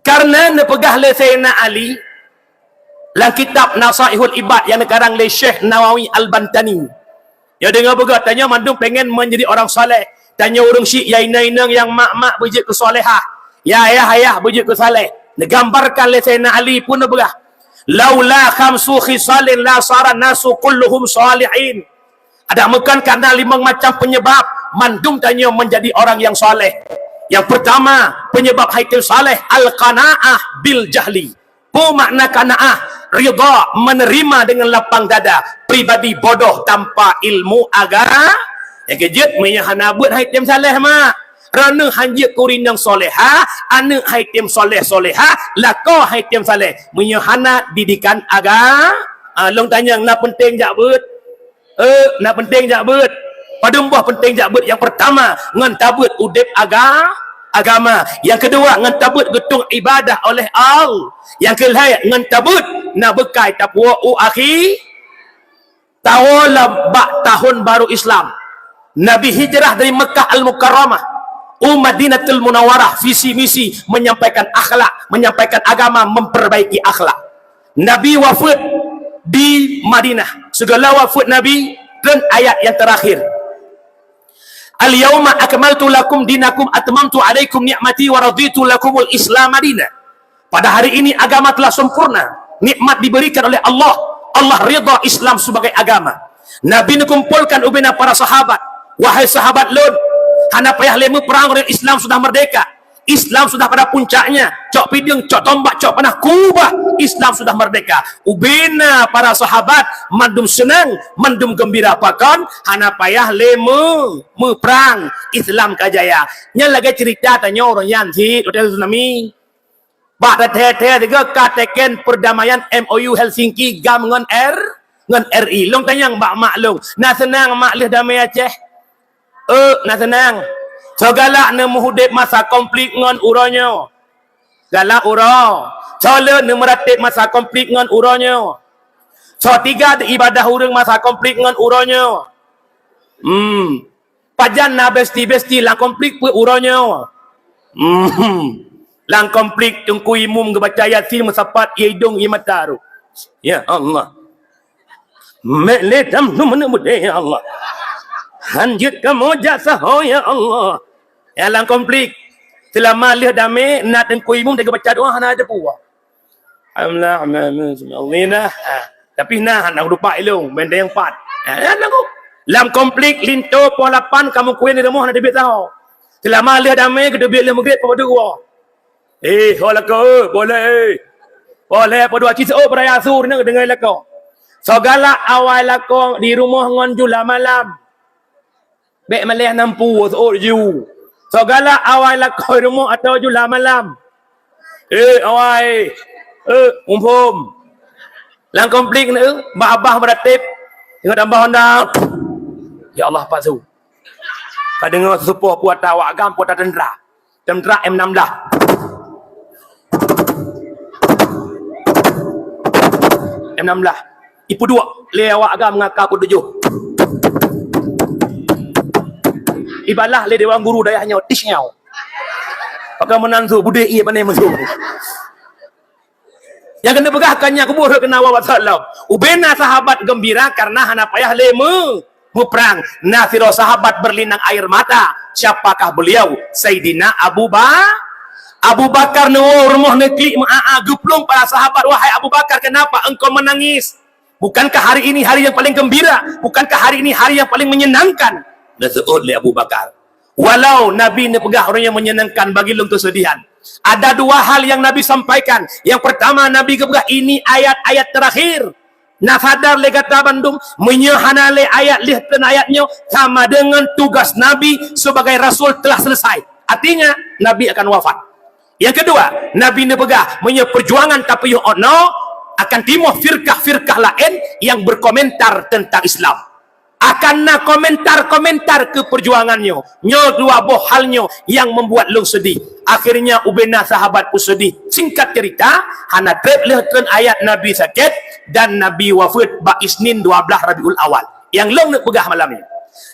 Karena neupeugah lé Sayyidina Ali lam kitab Nasaihul Ibad nyang neukarang lé Syekh Nawawi Al-Bantani. Ya, deungoe beugöt, tanyoe mandum pengen menjadi orang saleh. Tanyoe ureuëng syiek, ya, inong-inong nyang mak-mak beujeuet keu salehah. Ya, ayah-ayah beujeuet keu saleh. Neugambarkan lé Sayyidina Ali pun neupeugah, "Laula khamsu khisalin la sara nasu kulluhum salihin." Ada meukan karena limong macam penyebab mandum tanyoe menjadi orang yang saleh. Yang pertama, penyebab hai tem saleh, al-qanaah bil jahli. Peue makna qanaah? Ridha, menerima dengan lapang dada. Pribadi bodoh tanpa ilmu aga-, nyang keujeuet, meunyoe hana beuet hai tem saleh, mak. Droeneueh hanjeuet keu ureuëng nyang soleha, aneuëk hai tem soleh-soleha, lakoe hai tem saleh. Meunyoe hana didikan aga-, ah, lôn tanyong, na peunteng jak beuet? Eh, na peunteng jak beuet. Padum boh peunteng jak beuet? Nyang pertama, ngon tabeuet udeb aga-, agama. Nyang keudua, ngon tabeuet geutueng ibadah oleh Allah. Nyang keulhée, ngon tabeuet na beukai tapuwoe u akhi. Tawoe lam bak tahun baru Islam, Nabi hijrah dari Mekah Al-Mukarramah u Madinatul Munawwarah, visi misi menyampaikan akhlak, menyampaikan agama, memperbaiki akhlak. Nabi wafeuet di Madinah. Sigohlom wafeuet Nabi, treun ayat nyang teurakhir, "Al-yauma akmaltu lakum dinakum atmamtu alaikum ni'mati wa raditu lakumul Islama dina." Pada hari ini agama telah sempurna, nikmat diberikan oleh Allah. Allah ridha Islam sebagai agama. Nabi neukumpolkan ubena para sahabat, "Wahai sahabat lôn, hana payah lé meuprang, Islam sudah merdeka. Islam sudah pada puncaknya. Cok pideueng, cok tombak, cok panah, kubah, Islam sudah merdeka." Ubena para sahabat mandum seunang, mandum geumbira. Pakon? Hana payah lé meu-, meuprang, Islam ka jaya. Nyan lagée cerita tanyoe ureuëng nyan cit watée tsunami. Bak that-that sigoe ka teken perdamaian M O U Helsinki, GAM ngon R, ngon R I. Lôn tanyong bak mak lôn, "Na seunang mak lheueh damé Aceh?" "Eh, na seunang." "Soe galak neumeuhudeb masa konflik ngon uroe nyoe?" "Galak uroe." "Soe le neumeuratéb masa konflik ngon uroe nyoe?" "Soe tiga di ibadah ureuëng masa konflik ngon uroe nyoe?" Hmm. "Pajan na besti-besti lam konflik peuet uroe nyoe?" Hmm. "Lam konflik Teungku Imum geubaca Yasin meusapat ie idong ie mata rôh." Ya Allah. Mek lé dam nu meuneu beudé, ya Allah. Hanjeuet kamoe jak saho, ya Allah. Ya, lam konflik, seulama lheueh damé, na Teungku Imum deuh geubaca doa hana ada puwa. Alhamdulillah, alhamdulillah. Ha. Tapi na, na lupa ilong, benteng yang pat. Ha, ya, nangku. Lam konflik, linto poh lapan, kamoe kuen di rumoh na teubiet saho. Seulama lheueh damé, geuteubiet lheueh Maghrib, poh dua. Eh, ho lakoe, eh, boleh, eh. Boleh, poh dua ci seuôt beuraya su, deungoe lakoe. Soe galak awai lakoe di rumoh ngon jula malam. Bék maleh nampu seuôt ju. Soe galak awai lakoe rumoh atau jula malam. Eh, awai. Eh, muphom. Lam konflik ni, bak abah meuratéb. Tengok tambah honda. Ya Allah, Pak Zu. Ka deungoe seuseupôt peue ata awak agam, peue ata teuntra. Teuntra M enam belas. M enam belas. Ipeuduek lé awak agam ngon AK peuet tujoh. Ibalah lé dewan guru dayah nyoe, tis nyoe. Pakai meunan su, budé ié pané meusu. Nyang keuneuk peugah kan nyan kuboh rhot keunan wawa salom. Ubena sahabat geumbira karena hana payah lé meu-, meuprang. Na sidroe sahabat berlinang air mata. Siapakah beliau? Saidina Abu Ba-, Abu Bakar neuwoe rumoh neuklik meu'a-a geuplueng para sahabat, "Wahai Abu Bakar, kenapa engkau menangis? Bukankah hari ini hari yang paling gembira? Bukankah hari ini hari yang paling menyenangkan?" Neuseuôt lé Abu Bakar. Walau Nabi neupeugah uroe nyoe menyenangkan bagi lôn keuseudihan. Ada dua hal yang Nabi sampaikan. Yang pertama, Nabi geupeugah, "Ini ayat-ayat terakhir." Na sadar lé gata bandum, meunyoe hana lé ayat lheueh treun ayat nyoe, sama dengan tugas Nabi sebagai rasul telah selesai. Artinya, Nabi akan wafat. Yang kedua, Nabi neupeugah, meunyoe perjuangan tapiôh 'oh noe, akan timoh firkah-firkah laén yang berkomentar tentang Islam. Akan na komentar-komentar keu perjuangan nyoe. Nyoe dua boh hal nyoe nyang membuat lôn sedih. Akhirnya ubena sahabat pun sedih. Singkat cerita, hana treb lheueh treun ayat Nabi sakét dan Nabi wafeuet bak Isnin dua blaih Rabiul Awal. Nyang lôn neuk peugah malam nyoe.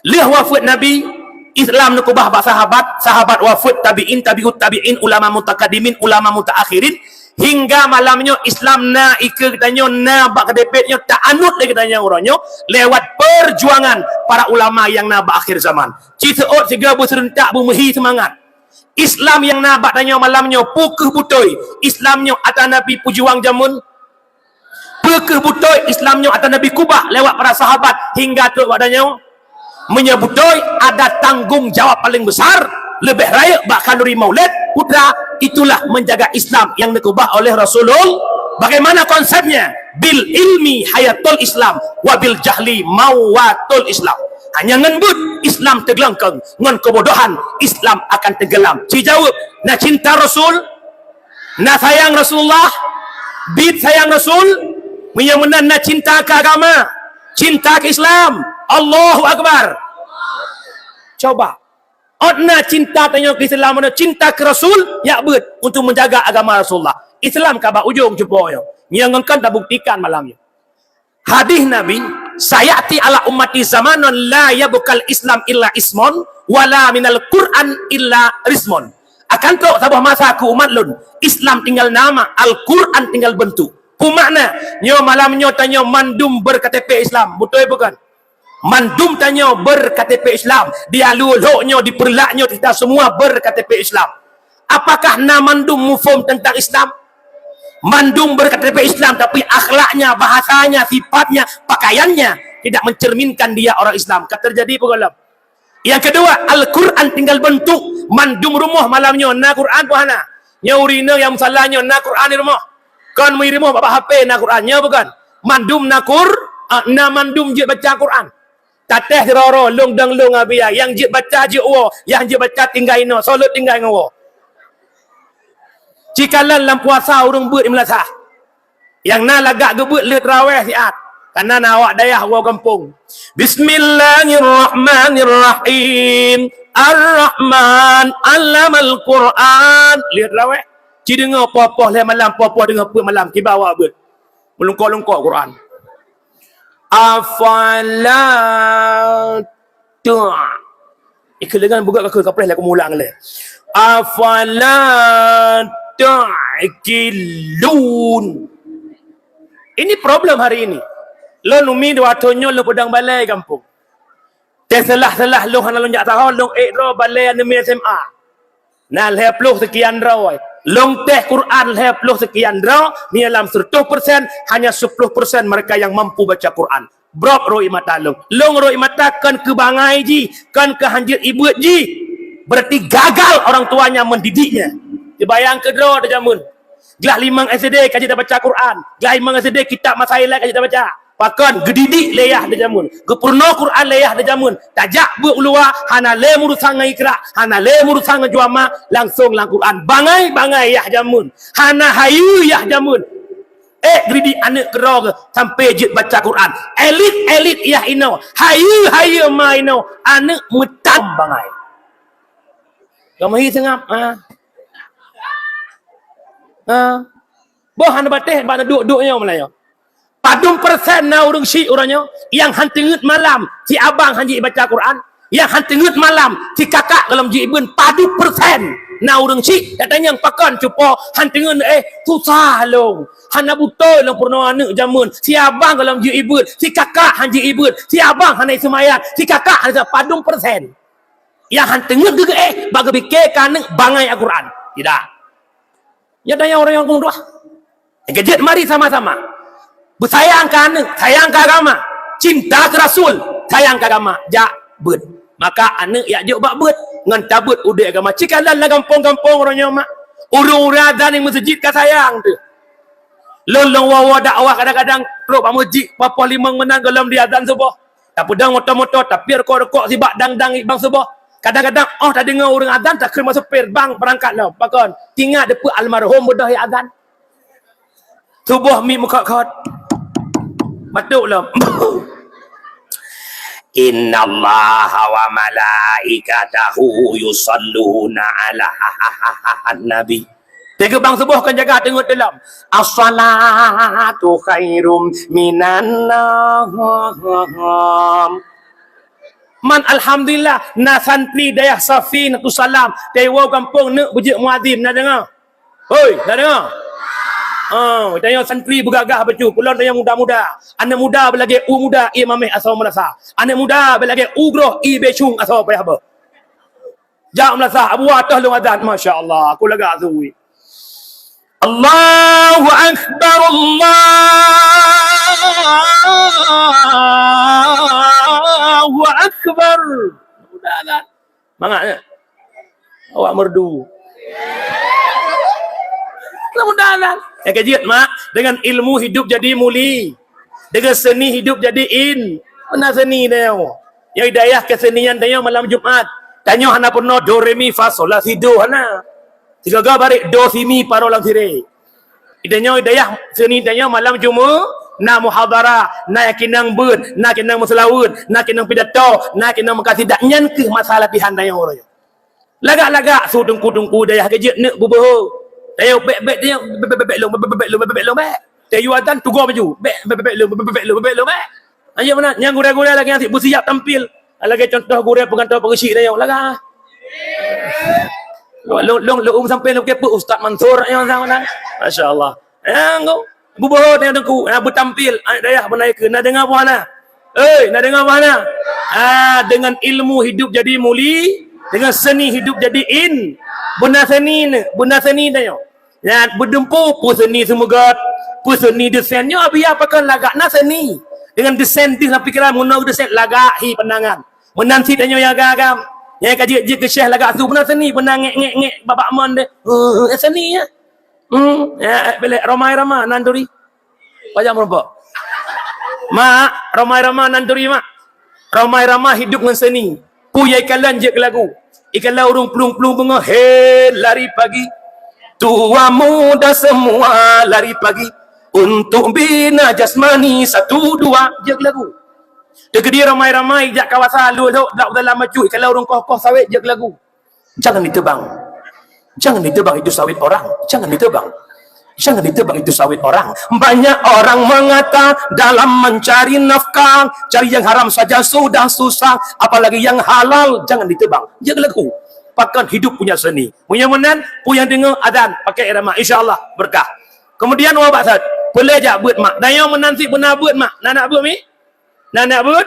Lheueh wafeuet Nabi, Islam neukeubah bak sahabat, sahabat wafeuet, tabi'in, tabi'ut tabi'in, ulama mutakadimin, ulama mutaakhirin, hingga malam nyoe Islam na ikeue geutanyoe, na bak keudepet nyoe, taanut lé geutanyoe uroe nyoe lewat perjuangan para ulama nyang na bak akhir zaman. Ci seuôt sigoe beuseureuntak beumeuhi seumangat. Islam nyang na bak tanyoe malam nyoe, peu kheueh beutôi Islam nyoe ata Nabi peujuang jameun? Peu kheueh beutôi Islam nyoe ata Nabi keubah lewat para sahabat hingga trok bak tanyoe? Meunyoe beutôi, ada tanggung jawab paling besar, leubeh rayeuk bak khanduri Maulid, putra, itulah menjaga Islam yang dikeubah oleh Rasulul-, bagaimana konsepnya? Bil ilmi hayatul Islam, wa bil jahli mawatul Islam. Hanya ngon buet Islam teuglengkeng, ngon keubodohan Islam akan tenggelam. Ci jaweueb, na cinta Rasul? Na sayang Rasulullah? Bit sayang Rasul? Meunyoe meunan na cinta keu agama, cinta keu Islam. Allahu Akbar. Coba. Ôt na cinta tanyoe keu Islam, na cinta keu Rasul, jak beuet untuk menjaga agama Rasulullah. Islam ka bak ujong cupo nyoe. Nyang ngon ka buktikan malam nyoe. Hadis Nabi, "Sayati ala ummati zamanun la yabqal Islam illa ismun, wala minal Qur'an illa rizmun." Akan trok saboh masa keu umat lôn, Islam tinggal nama, Al-Quran tinggal bentuk. Peue makna? Nyoe malam nyoe tanyoe mandum ber-K T P Islam, beutôi bukan? Mandum tanyoe ber-K T P Islam, di alu lhok nyoe, di Peureulak nyoe, kita semua ber-K T P Islam. Apakah na mandum muphom tentang Islam? Mandum ber-K T P Islam, tapi akhlaknya, bahasanya, sifatnya, pakaiannya tidak mencerminkan dia orang Islam. Ka terjadi peue gohlom? Yang kedua, Al-Quran tinggal bentuk. Mandum rumoh malam nyoe na Quran peu hana? Nyoe ureueng inong nyang musala nyoe na Quran di rumoh? Kon meuri rumoh bak H P na Quran, nyoe bukan? Mandum na Qur-, ah, na mandum jeuet baca Quran. Tatéh sidroe-droe, lôn dang lôn abia, nyang jeuet baca jeuet woe, nyang jeuet baca tinggai inoe, soe lôn tinggai ngon woe. Cikalon lam puasa ureueng beuet di meulasah. Nyang na lagak geubeuet lheueh teurawéh siat. Kana na awak dayah woe gampông. Bismillahirrahmanirrahim. Ar-Rahman, 'allamal Qur'an. Lheueh teurawéh. Ci deungoe poh-poh lhée malam, poh-poh deungoe peuet malam, kiban awak beuet. Meulungkok-lungkok Quran. Afala ta-, ikeuleungan buka ka kapreh lah, kumulang lé. Afala ta'qilun. Ini problem hari ini. Lôn umi dua thon nyoe lôn peudong balai gampông. Teuselah-selah lôn hana lôn jak saho, lôn ék droe balai aneuk miet S M A. Na lhée ploh seukian droe. Lôn tes Quran lhée ploh seukian droe, nyan lam seratus persen, hanya sepuluh persen mereka yang mampu baca Quran. Brok roi mata lôn. Lôn roi mata kon keu bangai jih, kon keu hanjeuet ibeuet jih. Berarti gagal orang tuanya mendidiknya. Teubayang keu droe teuh jameun. Glah limong S D ka jeuet baca Quran. Glah limong S D kitab Masaila ka jeuet baca. Pakon geudidik lé yah di jameun. Geupeurunoe Quran lé yah di jameun. Tajak beuet u luwa, hana lé meurusan ngon ikra, hana lé meurusan ngon juama, langsong lam Quran. Bangai-bangai yah jameun. Hana hayeue yah jameun. Eh, geuridik aneuk keudroe sampai jeuet baca Quran. Elit-elit yah inoe, hayeue-hayeue ma inoe, aneuk meutam bangai. Kamoe hi seungab, ha? Ha? Boh hana bateh bak duek-duek nyoe meulayeue. Padum persen na ureuëng syiek uroe nyoe nyang han teungeut malam, si abang han jibaca Quran, nyang han teungeut malam, si kakak gohlom jibeuen, padum persen na ureuëng syiek. Gata nyang pakon cupo han teungeut, eh, susah lom. Hana beutôi lom peurunoe aneuk jameun, si abang gohlom jibeuen, si kakak han jibeuen, si abang hana seumayang, si kakak hana padum persen. Nyang han teungeut geuh, eh, bak geupike keu aneuk bangai Al-Quran. Tidak. Nyan tanyoe ureuëng nyang keudua. Nyang keujeuet mari sama-sama beusayang keu aneuk, sayang keu agama, cinta keu Rasul, sayang keu agama, jak beuet. Maka aneuk jak jok bak beuet ngon tabeuet udeb agama. Cit kalon lam gampông-gampông uroe nyoe mak, ureuëng-ureuëng azan di meuseujid ka sayang teuh. Lôn lôn woe-woe dakwah kadang-kadang trok bak meuseujid, papoh limong meunan gohlom di azan suboh. Tapeudong moto-moto, tapiep rukok-rukok sibak dang-dang bang suboh. Kadang-kadang óh tadeungoe ureuëng azan, takheun masuk pir, bang, beurangkat lom. Pakon? Teuingat deupeue almarhum beudôh azan. Suboh mi meukhot-khot. Batuk lom. Innallaha wa malaikatahu yusalluna 'alan nabi. Teungoh bang suboh kan jaga teungoh dalam. As-salatu khairum minan naum. Man, alhamdulillah, na santri dayah Safinatus Salam, teuwoe gampông neuk beujeuet muazin, na deungoe? Hoi, na deungoe? Oh, tanyoe santri beugagah bacut, ulôn tanyoe muda-muda. Aneuk muda beulagée u muda, ie mameh asoe meurasa. Aneuk muda beulagée u groh, ie beucung asoe payah beuh. Jak meulasah, Abu Wah toh lôn azan. Masya Allah, aku lagak sui. Allahu Akbar, Allahu Akbar. Mudah azan. Mangat ya? Awak merdu. Mudah azan. Ya, kejut, Mak. Dengan ilmu hidup jadi muli. Dengan seni hidup jadi in. Mana seni dia? Yang hidayah kesenian dia malam Jumat. Tanyoe hana peurunoe do, re, mi, fa, sol, la, si, do, hana. Sigoe-goe barek do, si, mi, paro lam siré. Tanyoe hidayah seni tanyoe malam Jumat, na muhadharah, na keunong beuet, na keunong meuseulaweuet, na keunong pidato, na keunong meukasidah. Nyan keuh masa latihan tanyoe uroe nyoe. Lagak-lagak su teungku-teungku dayah keujeuet neuk beuboho. Dayah bék-bék dayah bék-bék lôn, bék-bék lôn, bék-bék lôn bék. Dayah azan tugoe baju. Bék, bék-bék lôn, bék-bék lôn, bék-bék lôn bék. Ayo meunan, nyang gurée-gurée lagée nyang sibeusiap tampil. Lagée contoh gurée peugantoe peugeusyik dayah. Lagak. Lôn, lôn, lôn, lôn sampai lôn keupeu Ustaz Mansur nyang sama nan. Masya Allah. Nyang go. Buboho tanyoe teungku, ha, beutampil, aneuk dayah beuna ikeu, na deungoe buhana? Hei, na deungoe buhana? Ha, dengan ilmu hidup jadi muli, dengan seni hidup jadi in. Beuna seni ni, beuna seni tanyoe. Nyan, beudumpu, peue seni seumeugot, peue seni desain. Nyoe biya pakon lagak na seni. Dengan desain deuh lam pikeran, meunoe desain lagak hi pandangan. Meunan cit tanyoe nyang agam-agam. Nyang ka jeuet-jeuet keu syekh lagak su beuna seni, beuna ngek-ngek-ngek babak mon deh. Heuh, seni ya. Hmm, ya, eh, belek Rhoma Irama nan turi. Pajak meurumpok. Mak, Rhoma Irama nan turi, Mak. Rhoma Irama hidup ngon seni. Peue nyang ikalon jeuet keu lagu. Ikalon ureuëng plueng-plueng beungoh, "Hei, lari pagi. Tua muda semua lari pagi. Untuk bina jasmani satu dua." Jeuet keu lagu. Teukeudi Rhoma Irama ijak kawasan lhok-lhok, dak dalam maju, ikalon ureuëng koh-koh sawét jeuet keu lagu. Jangan ditebang. Jangan ditebang itu sawit orang. Jangan ditebang. Jangan ditebang itu sawit orang. Banyak orang mengata dalam mencari nafkah, cari yang haram saja sudah susah, apalagi yang halal jangan ditebang. Jaga lagu. Pakon hidup punya seni. Punya meunan, pu yang dengar adan pakai irama. Insya Allah berkah. Kemudian wabak saat. Boleh jak buat mak. Dayang meunan si beuna buat mak. Nak nak buat mi? Na, na beuet?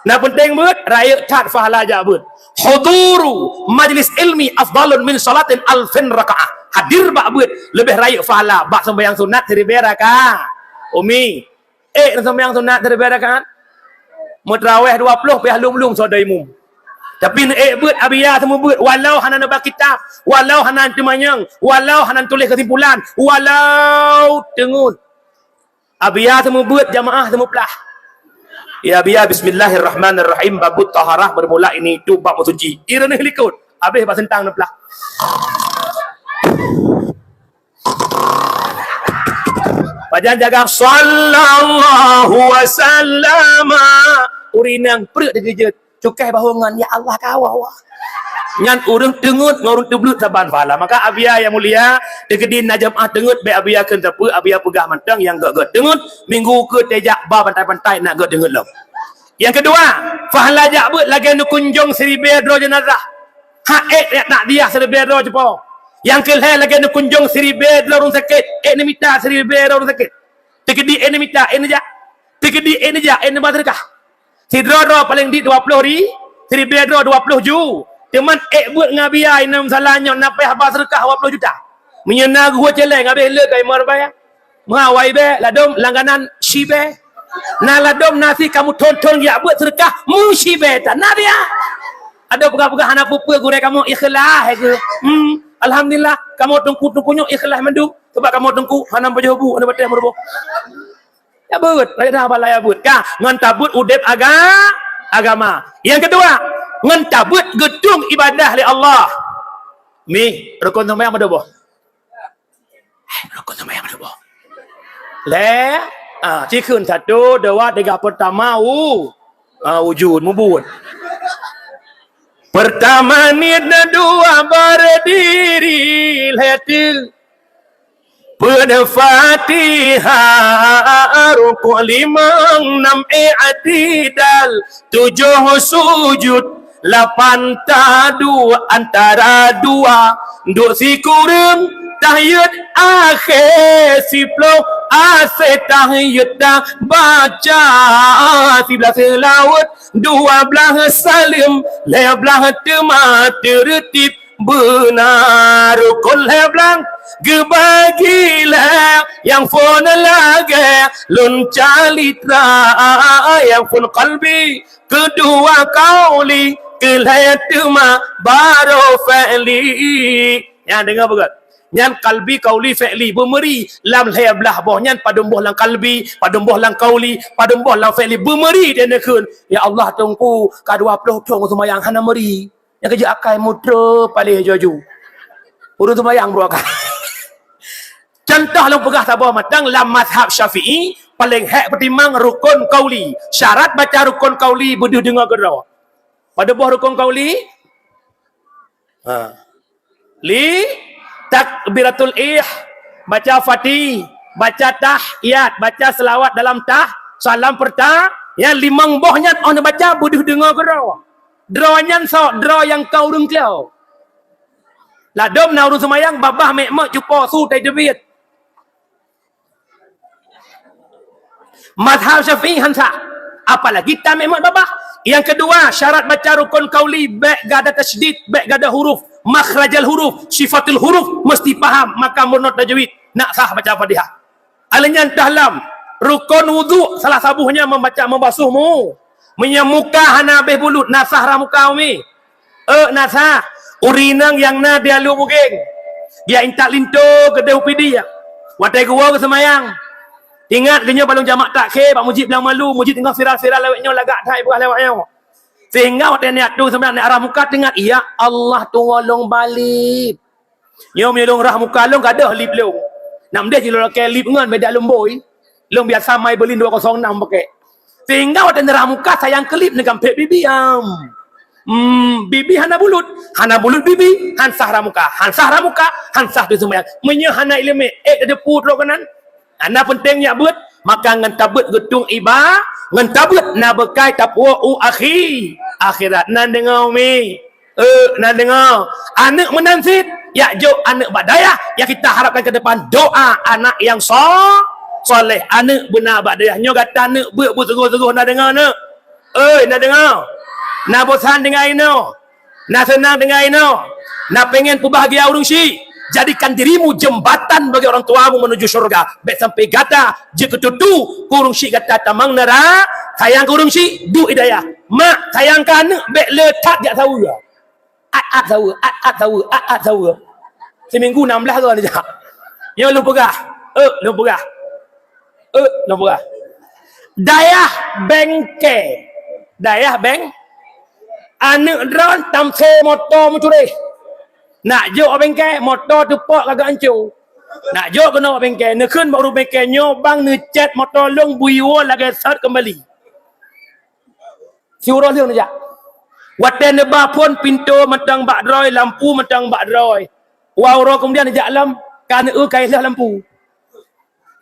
Na peunteng beuet? Rayeuk that pahala jak beuet. Huduru majlis ilmi afdalun min salatin alfin rakaah. Hadir bak beuet leubeh rayeuk pahala bak sembahyang sunat siribèe rakaat. Umi, ék sembahyang sunat siribèe rakaat? Meutraweh dua ploh piah lom-lom soe dai mum. Tapi ék beuet, abiya seumeubeuet, walau hana neuba kitab, walau hana teumanyong, walau hana tuléh keusimpulan, walau teungeut. Abiya seumeubeuet, jamaah seumeuplah. Ya, abiya, bismillahirrahmanirrahim. Babut taharah bermula ini itu bab meusuci. Ireuneuh likot. Habéh bak sentang neuplah. Pajan jaga sallallahu wasallama. Ureueng inong pruet teugeujeuet. Cukai bahu ngon, "Ya Allah, kawoe." Nyan ureueng teungeut ngon ureueng teubleut saban pahala. Maka Abiya yang mulia, teukeudi na jeumaah teungeut, bèk Abiya kheun sapeue, Abiya peugah mantong nyang gèt-gèt teungeut, minggu keu teuh jak ba pantai-pantai na gèt teungeut lom. Yang kedua, pahala jak beuet lagèe neukunjong siribèe droe jeunazah. Hak ék jak takziah siribèe droe cupo. Yang keulhèe lagèe neukunjong siribèe droe ureueng sakét, ék neumita siribèe droe ureueng sakét. Teukeudi ék neumita, ék neujak. Teukeudi ék neujak, ék neuba seudeukah. Sidroe-droe paleng dit dua ploh ri-, siribèe droe dua ploh ju. Teuma ék beuet ngon Abiya inong salah nyoe na payah ba seudeukah dua ploh juta. Meunyoe na geuhue cèlèng habéh le kai meurubai. Meuhawai bèe, ladôm langganan shi bèe. Na ladôm na si kamoe thon-thon jak beuet seudeukah, meushi bèe tan. Na dia. Adoe peugah-peugah hana peue-peue gurèe kamoe ikhlas keuh. Hmm, alhamdulillah, kamoe teungku-teungku nyoe ikhlas mandum. Sabab kamoe teungku hana pajoh bu, hana batèe meuruboh. Ya beuet, rakyat haba laya beuet. Ka, ngon tabeuet udép aga-, agama. Yang kedua, ngon tabeuet geutueng ibadah lé Allah. Mi, rukon seumayang meudeuboh. Eh, rukun seumayang ada boh. Lé, ah, cikheun satu, dua, tiga, pertama, u-, ah, wujud, mubuet. Pertama niet, dua berdiri, lhèe teuk. Peuet Fatihah, rukuk limong, nam i'tidal, tujoh sujud, lapan taduek antara dua, duek sikureueng tahiyat akhé, siploh asoe tahiyat tabaca, siblaih seulaweuet, dua blaih saleuem, lhèe blaih teuma teureutib beuna. Rukun lhèe blaih geubagi lhèe, nyang phôn lagèe lôn calitra, nyang phôn qalbi, keudua qauli, keulhèe teuma baroe fi'li. Nyan deungö beugöt. Nyan qalbi, qauli, fi'li, beumeuri lam lhèe blaih boh nyan, padum boh lam qalbi, padum boh lam qauli, padum boh lam fi'li, beumeuri di neukheun. Ya Allah, Teungku, ka dua ploh thôn seumayang hana meuri. Nyang keujeuet akai mutrôh paléh aju-aju. Ureueng seumayang brôk akai. Contoh lôn peugah saboh mantong lam mazhab Syafi'i, paleng hék peutimang rukun qauli. Syarat baca rukun qauli beudeuh deungö keudroe. Padum boh rukun qauli? Ha. Li takbiratul ih, baca Fati, baca tahiyat, baca selawat dalam tah, salam perta-, ya, limong boh nyan 'oh neubaca beudeuh deungö keudroe. Droe nyan soe? Droe nyang ka ureueng klo. Ladôm na ureueng seumayang babah mèk-mèk cupo su tai teubiet. Mazhab Syafi'i han sah. Apalagi tamèk-mèk babah. Nyang keudua, syarat baca rukun qauli bèk gada tasydid, bèk gada huruf, makhrajal huruf, sifatul huruf, meusti paham, maka meunurot tajwid, nak sah baca Fatihah. Alèh nyan teuh lam rukun wudhu, salah saboh nyan membaca, membasuh mu-, meunyoe muka hana abéh bulut, na sah rhah muka umi? Ôk, na sah. Ureueng inong nyang na di Alue Bugeng, geujak intat linto keudéh u Pidie. Watèe geuwoe geuseumayang, ingat geuh nyoe ban lôn jamak takhé bak meuseujid Blang Malu, meuseujid teungoh viral-viral lawét nyoe, lagak that peugah lawét nyoe. Sehingga watèe neujak tueng seumayang, neujak rhah muka, teuingat, "Ya Allah, tuwoe lôn balib." Nyoe meunyoe lôn rhah muka lôn, gadôh lip lôn. Nam deh jih lôn lakèe lip ngon, beda lôn bôi. Lôn biasa My Berlin dua kosong enam pakèk. Sehingga watèe neurhah muka, sayang keu lip, neugampék bibi am. Hmm, bibi hana bulut. Hana bulut bibi, han sah rhah muka. Han sah rhah muka, han sah teuseumayang. Meunyoe hana ileumèe, ék tateupeue trok keunan. Hana peunteng nyak beuet, maka ngon tabeuet geutueng iba-, ngon tabeuet na beukai tapuwoe u akhi-, akhirat. Na deungö, umi? Ôk, na deungö. Aneuk meunan cit, jak jok aneuk bak dayah, nyang kita harapkan ke depan doa anak yang so-, soleh. Aneuk beuna bak dayah. Nyoe gata neuk beuet beusunggoh-sunggoh, na deungö, neuk? Oi, na deungö? Na bosan deungoe inoe? Na seunang deungoe inoe? Na pengen peubahgia ureueng syik? Jadikan dirimu jembatan bagi orang tuamu menuju syurga. Bèk sampai gata jeuet keu tutu keu ureueng syik gata tamong neura-, sayang keu ureueng syik, duek i dayah. Mak, sayang keu aneuk, bèk le that jak saweue. At-at saweue, at-at saweue, at-at saweue. Siminggu nam blaih goe neujak. Nyoe lôn peugah. Ôk, lôn peugah. Ôk, lôn peugah. Dayah bengke. Dayah beng-, aneuk droen tamsé moto meucureh. Nak jok bengke, moto teupok ka geuanco. Nak jok keunoe bak bengke, neukheun bak ureuëng bengke, "Nyoe bang neucet moto lôn beuiwoe lagée sot keumbali." Siuroe lheueh neujak. Watée neuba phon, pintoe mantong bak droe, lampu mantong bak droe. Dua uroe keumudian neujak lom, ka neueu ka ilheueh lampu.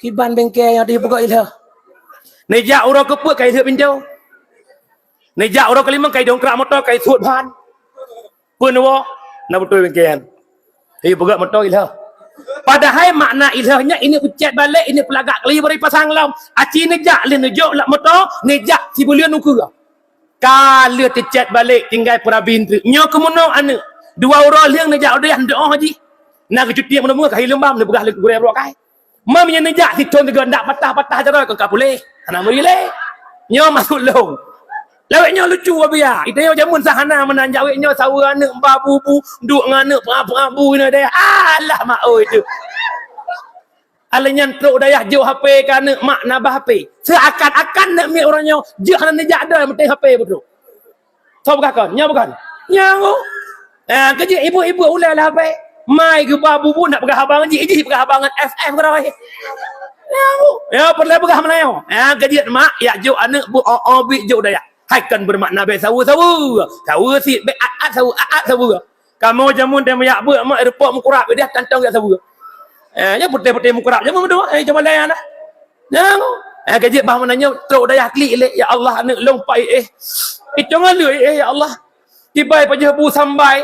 Kiban bengke nyang teupeugah ilheueh. Neujak uroe keupeuet ka ilheueh pintoe. Neujak uroe keulimong ka idongkrak moto, ka isuet ban. Peue neuwoe, na beutôi bengke nyan. Hei, peugah moto ilheueh. Padahai makna ilheueh nyan, ini peucet balek, ini peulagak kali bari pasang lom. Aci neujak lé neujok lam moto, neujak sibuleuen ukeue. Ka lheueh teucet balek tinggai peurabi treuk. Nyoe keumeunong aneuëk. Dua uroe lheueh neujak u dayah neudoh jih. Na geucuti meunong ka hi leumbam neupeugah lé gurée brokai. Mam nyang neujak sithon tiga ndak patah-patah jaroe keu ka puléh. Hana meuri lé. Nyoe maksud lôn. Lawét nyoe lucu biya. Ita nyoe jameun sahana meunan jawét nyoe saweue aneuëk ba bu-bu, duek ngon aneuëk peue-peue bu inoe deh. Alah mak oi tu. Alah nyan trok dayah jok H P ka aneuëk mak nabah H P. Seuakan-akan aneuëk miet uroe nyoe jeuet hana neujak doi meuté H P beutôi. Soe peugah kon? Nyoe bukan? Nyoe. Ah, keujeuet ibu-ibu ulée lah bai. Mai geuba bu-bu nak peugah haba ngon jih, jih peugah haba ngon F F keudroe. Nyoe. Ya, peureulée peugah meulayeue. Ah, keujeuet mak, yak jok aneuëk bu o o bit jok dayah. Hai kon beumakna bai saweue-saweue. Saweue sit bai at-at saweue, at-at saweue. Kamoe jameun deh meuyak beuet mak, aeroport meukurab deh tantong yak saweue. Eh, nyoe putéh-putéh meukurab jameun meudoa, eh, jameun layan dah. Nyoe, eh, keujeuet bah meunan nyoe trok dayah klik lé, "Ya Allah, aneuëk lôn pai eh." Itu ngon lé eh, "Ya Allah." Tibai pajoh bu sambai,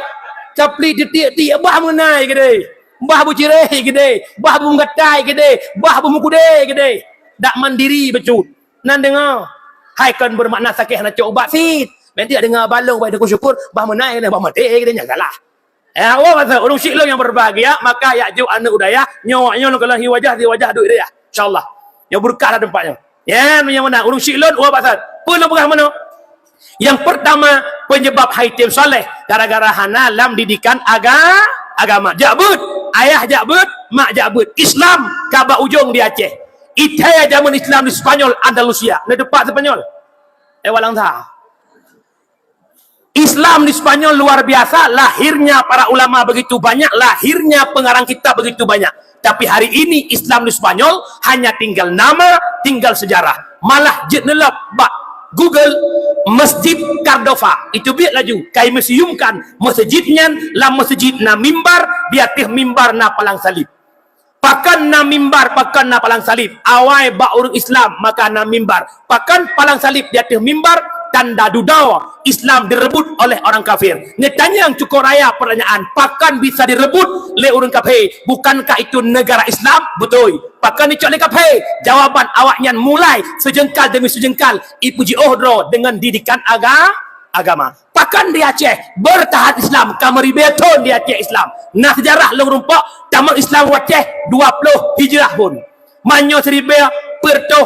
capli titik-tik bah meunai keudeh. Bah bu cireh keudeh, bah bu meugatai keudeh, bah bu meukude keudeh. Dak mandiri bacut. Nan deungoe, hai kon beumakna sakét hana cok ubat sit. Meunteuek deungoe balong bai syukur, bah meunai keudeh, bah maté keudeh nyang salah. Eh, oh, masa ureuëng syiek lôn nyang berbahagia, maka yak jok aneuëk u dayah, nyoe awak nyoe lôn kalon hi wajah, hi wajah duek dayah. Insyaallah. Nyoe beureukat lah teumpat nyoe. Ya, meunyoe meunan ureuëng syiek lôn, oh, pasal. Peue lôn peugah meunoe? Yang pertama, penyebab hai tem soleh gara-gara hana lam didikan aga-, agama. Jak beuet, ayah jak beuet, mak jak beuet. Islam ka bak ujong di Aceh. Ithée jameun Islam di Spanyol, Andalusia. Neudepak Spanyol. Eh, walang sa. Islam di Spanyol luar biasa, lahirnya para ulama begitu banyak, lahirnya pengarang kitab begitu banyak. Tapi hari ini Islam di Spanyol hanya tinggal nama, tinggal sejarah. Malah jeuet neulop bak Google Masjid Cordova. Itu biet laju, kai museumkan masjid nyan, lam masjid na mimbar, di ateueh mimbar na palang salib. Pakon na mimbar, pakon na palang salib? Awai bak ureuëng Islam, maka na mimbar. Pakon palang salib di ateueh mimbar? Tanda dudoe Islam direbut oleh orang kafir. Neutanyong cukup raya pertanyaan, pakon bisa direbut lé ureuëng kafé? Bukankah itu negara Islam? Beutôi. Pakon dicok lé kafé? Jawaban awaknyan mulai sejeungkal demi sejeungkal ipuji oh droe deungon didikan aga-, agama. Pakon di Aceh beurtahan Islam, ka meuribée thon di Aceh Islam. Na seujarah lôn rumpok, tamong Islam u Aceh dua ploh Hijrah phon. Meunyoe siribée peuet reutôh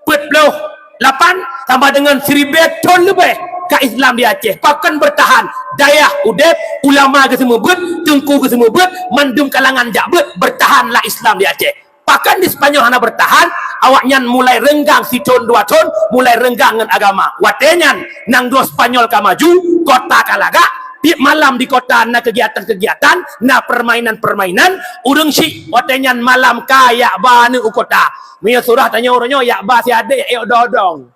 peuet ploh lapan sama deungon siribée thon leubeh ka Islam di Aceh. Pakon beurtahan? Dayah udeb, ulama geuseumeubeuet, teungku geuseumeubeuet, mandum kalangan jak beuet, beurtahanlah Islam di Aceh. Pakon di Spanyol hana beurtahan, awaknyan mulai reunggang sithon dua thon, mulai reunggang ngon agama. Watée nyan, nanggroe Spanyol ka maju, kota ka lagak, tieb malam di kota na keugiatan-keugiatan, na peurmainan-peurmainan, ureuëng syiek watée nyan malam ka jak ba aneuëk u kota. Meunyoe surah tanyoe uroe nyoe jak ba si adék, jak odong-odong.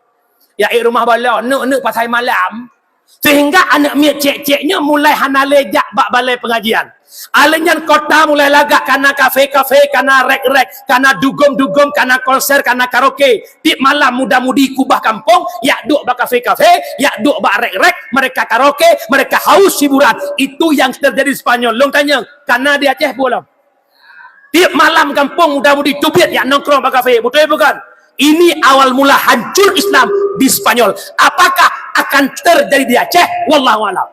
Jak ék rumoh balo, neuk-neuk pasai malam. Sehingga aneuëk miet cék-cék nyoe mulai hana lé jak bak balée pengajian. Alèh nyan kota mulai lagak, kana kafé-kafé, kana rék-rék, kana dugom-dugom, kana konser, kana karaoke. Tieb malam muda-mudi kubah kampong, jak duek bak kafé-kafé, jak duek bak rék-rék, mereka karaoke, mereka haus hiburan. Itu yang terjadi di Spanyol. Lôn tanyong, kana di Aceh peue lom? Tieb malam gampông muda-mudi teubiet jak nongkrong bak kafé, beutôi bukan? Ini awal mula hancur Islam di Spanyol. Apakah akan terjadi di Aceh? Wallahu a'lam.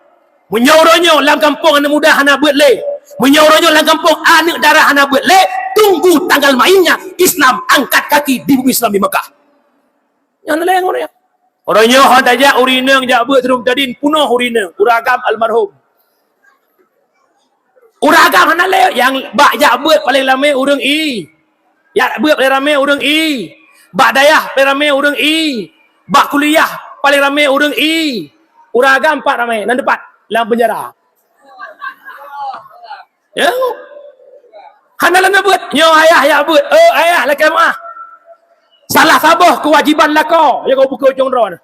Meunyoe uroe nyoe lam gampông aneuëk muda hana beuet lé, meunyoe uroe nyoe lam gampông aneuëk dara hana beuet lé, tunggu tanggal mainnya Islam angkat kaki di bumi Islam di Mekah. Nyan lé ureuëng. Uroe nyoe hana tajak ureuëng inong jak beuet Seurum Tadin, peunoh ureuëng inong, ureuëng agam almarhum. Ureuëng agam hana lé, nyang bak jak beuet paléng ramé ureuëng I. Jak beuet paléng ramé ureuëng I. Bak dayah paléng ramé ureuëng I. Bak kuliah paléng ramé ureuëng I. Ureuëng agam pat ramé, nan teupat lam penjara. Ya. Hana lôn beuet. Nyoe ayah jak beuet. Oh, ayah lakée meu'ah. Salah saboh keuwajiban lakoe, ya kau buka ujong droe.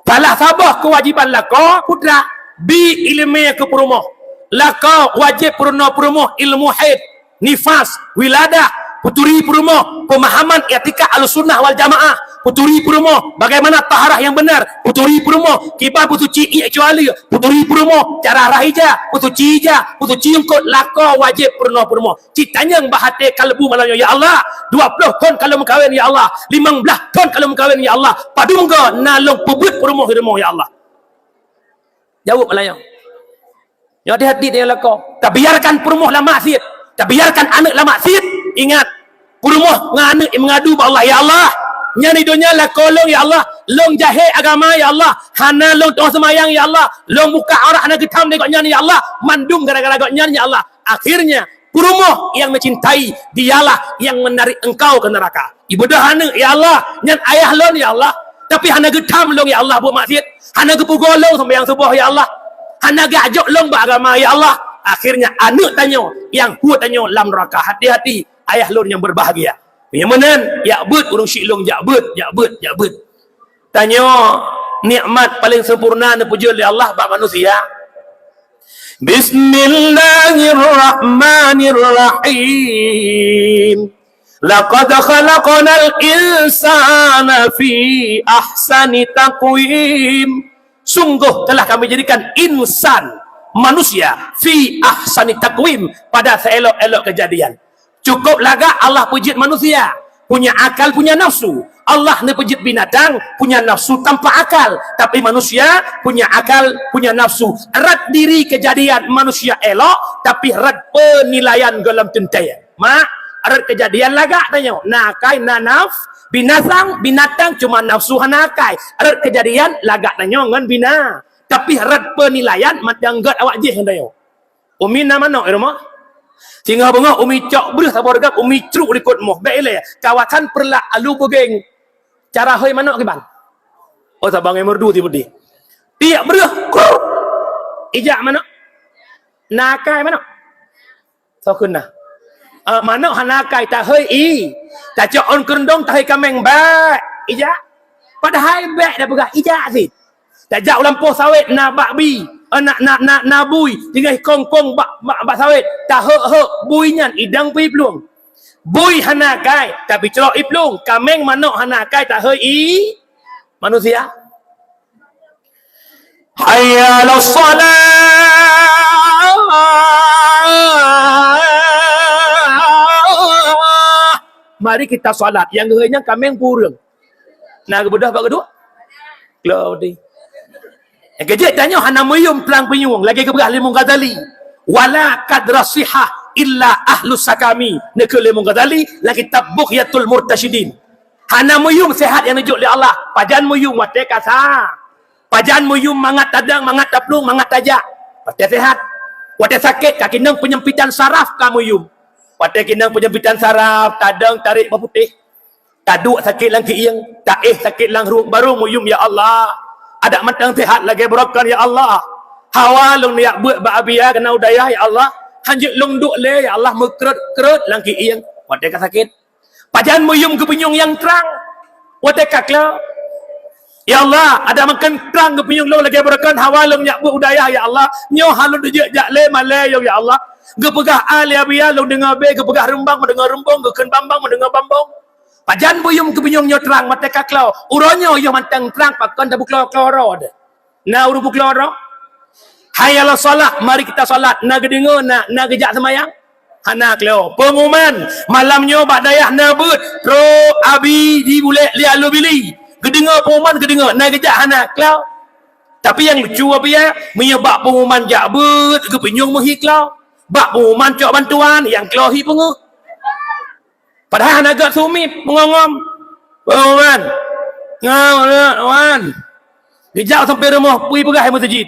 Salah saboh keuwajiban lakoe, putra, bi ileumé keu peurumoh. Lakoe wajéb peurunoe peurumoh ilmu haid, nifas, wiladah, peuturi peurumoh, peumahaman i'tikad Ahlussunnah wal Jamaah, peuturi peurumoh bagaimana taharah nyang beunar, peuturi peurumoh kiban peusuci ié cuali, peuturi peurumoh cara rhah ija, peusuci ija, peusuci eungkôt, lakoe wajéb peurunoe peurumoh. Cit tanyong bak até kalbu malam nyoe, "Ya Allah, dua ploh thon ka lôn meukawen, ya Allah, limong blaih thon ka lôn meukawen, ya Allah, padum goe na lôn peubeuet peurumoh di rumoh, ya Allah?" Jaweueb malam nyoe. Nyoe hati-hati tanyoe lakoe. Tabiarkan peurumoh lam maksiet, tabiarkan aneuk lam maksiet. Ingat, peurumoh ngon aneuk meungadu bak Allah, "Ya Allah, nyan di donya lakoe lôn, ya Allah, lôn jahé agama, ya Allah, hana lôn tu'oh seumayang, ya Allah, lôn buka aurat hana geutham lé gobnyan, ya Allah, mandum gara-gara gobnyan, ya Allah." Akhirnya, peurumoh nyang neucintai dialah nyang meunarik engkau keu neuraka. Ibeudôh aneuk, "Ya Allah, nyan ayah lôn, ya Allah, tapi hana geutham lôn, ya Allah, buet maksiet, hana geupeugoe lôn seumayang suboh, ya Allah, hana geuajok lôn bak agama, ya Allah." Akhirnya aneuk tanyoe nyang huet tanyoe lam neuraka. Hati-hati, ayah lôn nyang berbahagia. Nyang meunan, jak beuet ureuëng syiek lôn, jak beuet, jak beuet, jak beuet. Tanyoe nikmat paleng sempurna neupeujeuet lé Allah bak manusia. Bismillahirrahmanirrahim. Laqad khalaqnal insana fi ahsani taqwim. Sungguh telah Kami jadikan insan, manusia, fi ahsani taqwim, pada seelok-elok kejadian. Cukup lagak Allah peujeuet manusia. Punya akal, punya nafsu. Allah neupeujeuet binatang, punya nafsu tanpa akal. Tapi manusia, punya akal, punya nafsu. Rot diri kejadian manusia elok, tapi rot peunilaian gohlom teuntée. Mak, rot kejadian lagak tanyoe. Na akai, na naf-, binasang, binatang cuma nafsu hana akai. Rot kejadian lagak tanyoe ngon bina. Tapi rot peunilaian mantong gét awak jih ngon tanyoe. Umi na manok di rumoh. Singoh beungoh umi cok breueh saboh reugab, umi cruk likot moh. Bék ilée, kawasan Peureulak Alu Beugeng. Cara hôi manok kiban. Oh, saban ngon merdu si putih. Tiek breueh, kruk. Ijak manok. Na akai manok. Soe kheun na. Ah, manok hana akai tahôi i. Tacok ôn keureuntong tahôi kaméng, bék. Ijak. Padahai bék dah peugah, ijak cit. Tajak u lampôh sawét na bak bi, eh, na, na, na, na bui, tinggai kong-kong bak, bak, bak sawét, tahok-hok bui nyan idang pih plueng. Bui hana akai, tapi clok i plueng, kaméng manok hana akai tahôi i manusia. Hayya 'alas shalah. Mari kita salat. Nyang geuhôi nyan kaméng pih ureueng. Na geubeudôh bak geuduek? Klo di. Nyang keujeuet tanyoe hana meuyum trang pinyueng lagée geupeugah lé Imam Ghazali. Wala qad sahha illa ahlus sakami. Neukheun lé Imam Ghazali lam kitab Bughyatul Murtasyidin. Hana meuyum seuhat nyang neujok lé Allah. Pajan meuyum watée ka sa. Pajan meuyum mangat tadong, mangat taplueng, mangat tajak. Watée seuhat. Watée sakét ka keunong penyempitan saraf ka meuyum. Watée keunong penyempitan saraf, tadong tarék bak putéh. Taduek sakét lam kiéng, taéh sakét lam rueng, barô meuyum, "Ya Allah, adak mantong seuhat lagée beurokon, ya Allah. Hawa lôn neujak beuet bak Abia keunan u dayah, ya Allah. Hanjeuet lôn duek lé, ya Allah, meukrot-krot lam kiéng." Watée ka sakét. Pajan meuyum geupinyueng nyang trang. Watée ka klo. "Ya Allah, adak mantong trang geupinyueng lôn lagée beurokon, hawa lôn neujak beuet u dayah, ya Allah. Nyoe han lôn teujak jak lé malée, ya Allah. Geupeugah A lé Abia, lôn deungoe B, geupeugah Reumbang, meudeungoe Reumbong, geukheun Bambang, meudeungoe Bambong." Pajan meuyum geupinyueng nyoe trang, watée ka klo. Uroe nyoe yoh mantong trang, pakon tabeuklo-klo droe. Na ureueng beuklo droe? Hayya 'alas shalah, mari kita salat. Na geudeungoe na, na geujak seumayang? Hana klo. Pengumuman, malam nyoe bak dayah na beuet, trok abi di bulek lé Alue Bili. Geudeungoe pengumuman, geudeungoe, na geujak hana klo. Tapi nyang lucu, Abia, meunyoe bak pengumuman jak beuet, geupinyueng meuhi klo. Bak pengumuman cok bantuan, nyang klo hi peungeuh. Padahai hana gét sumit, meungom-ngom. Pengumuman. Ngom, ngom, ngom. Geujak sampai rumoh, pui peugah meuseujid.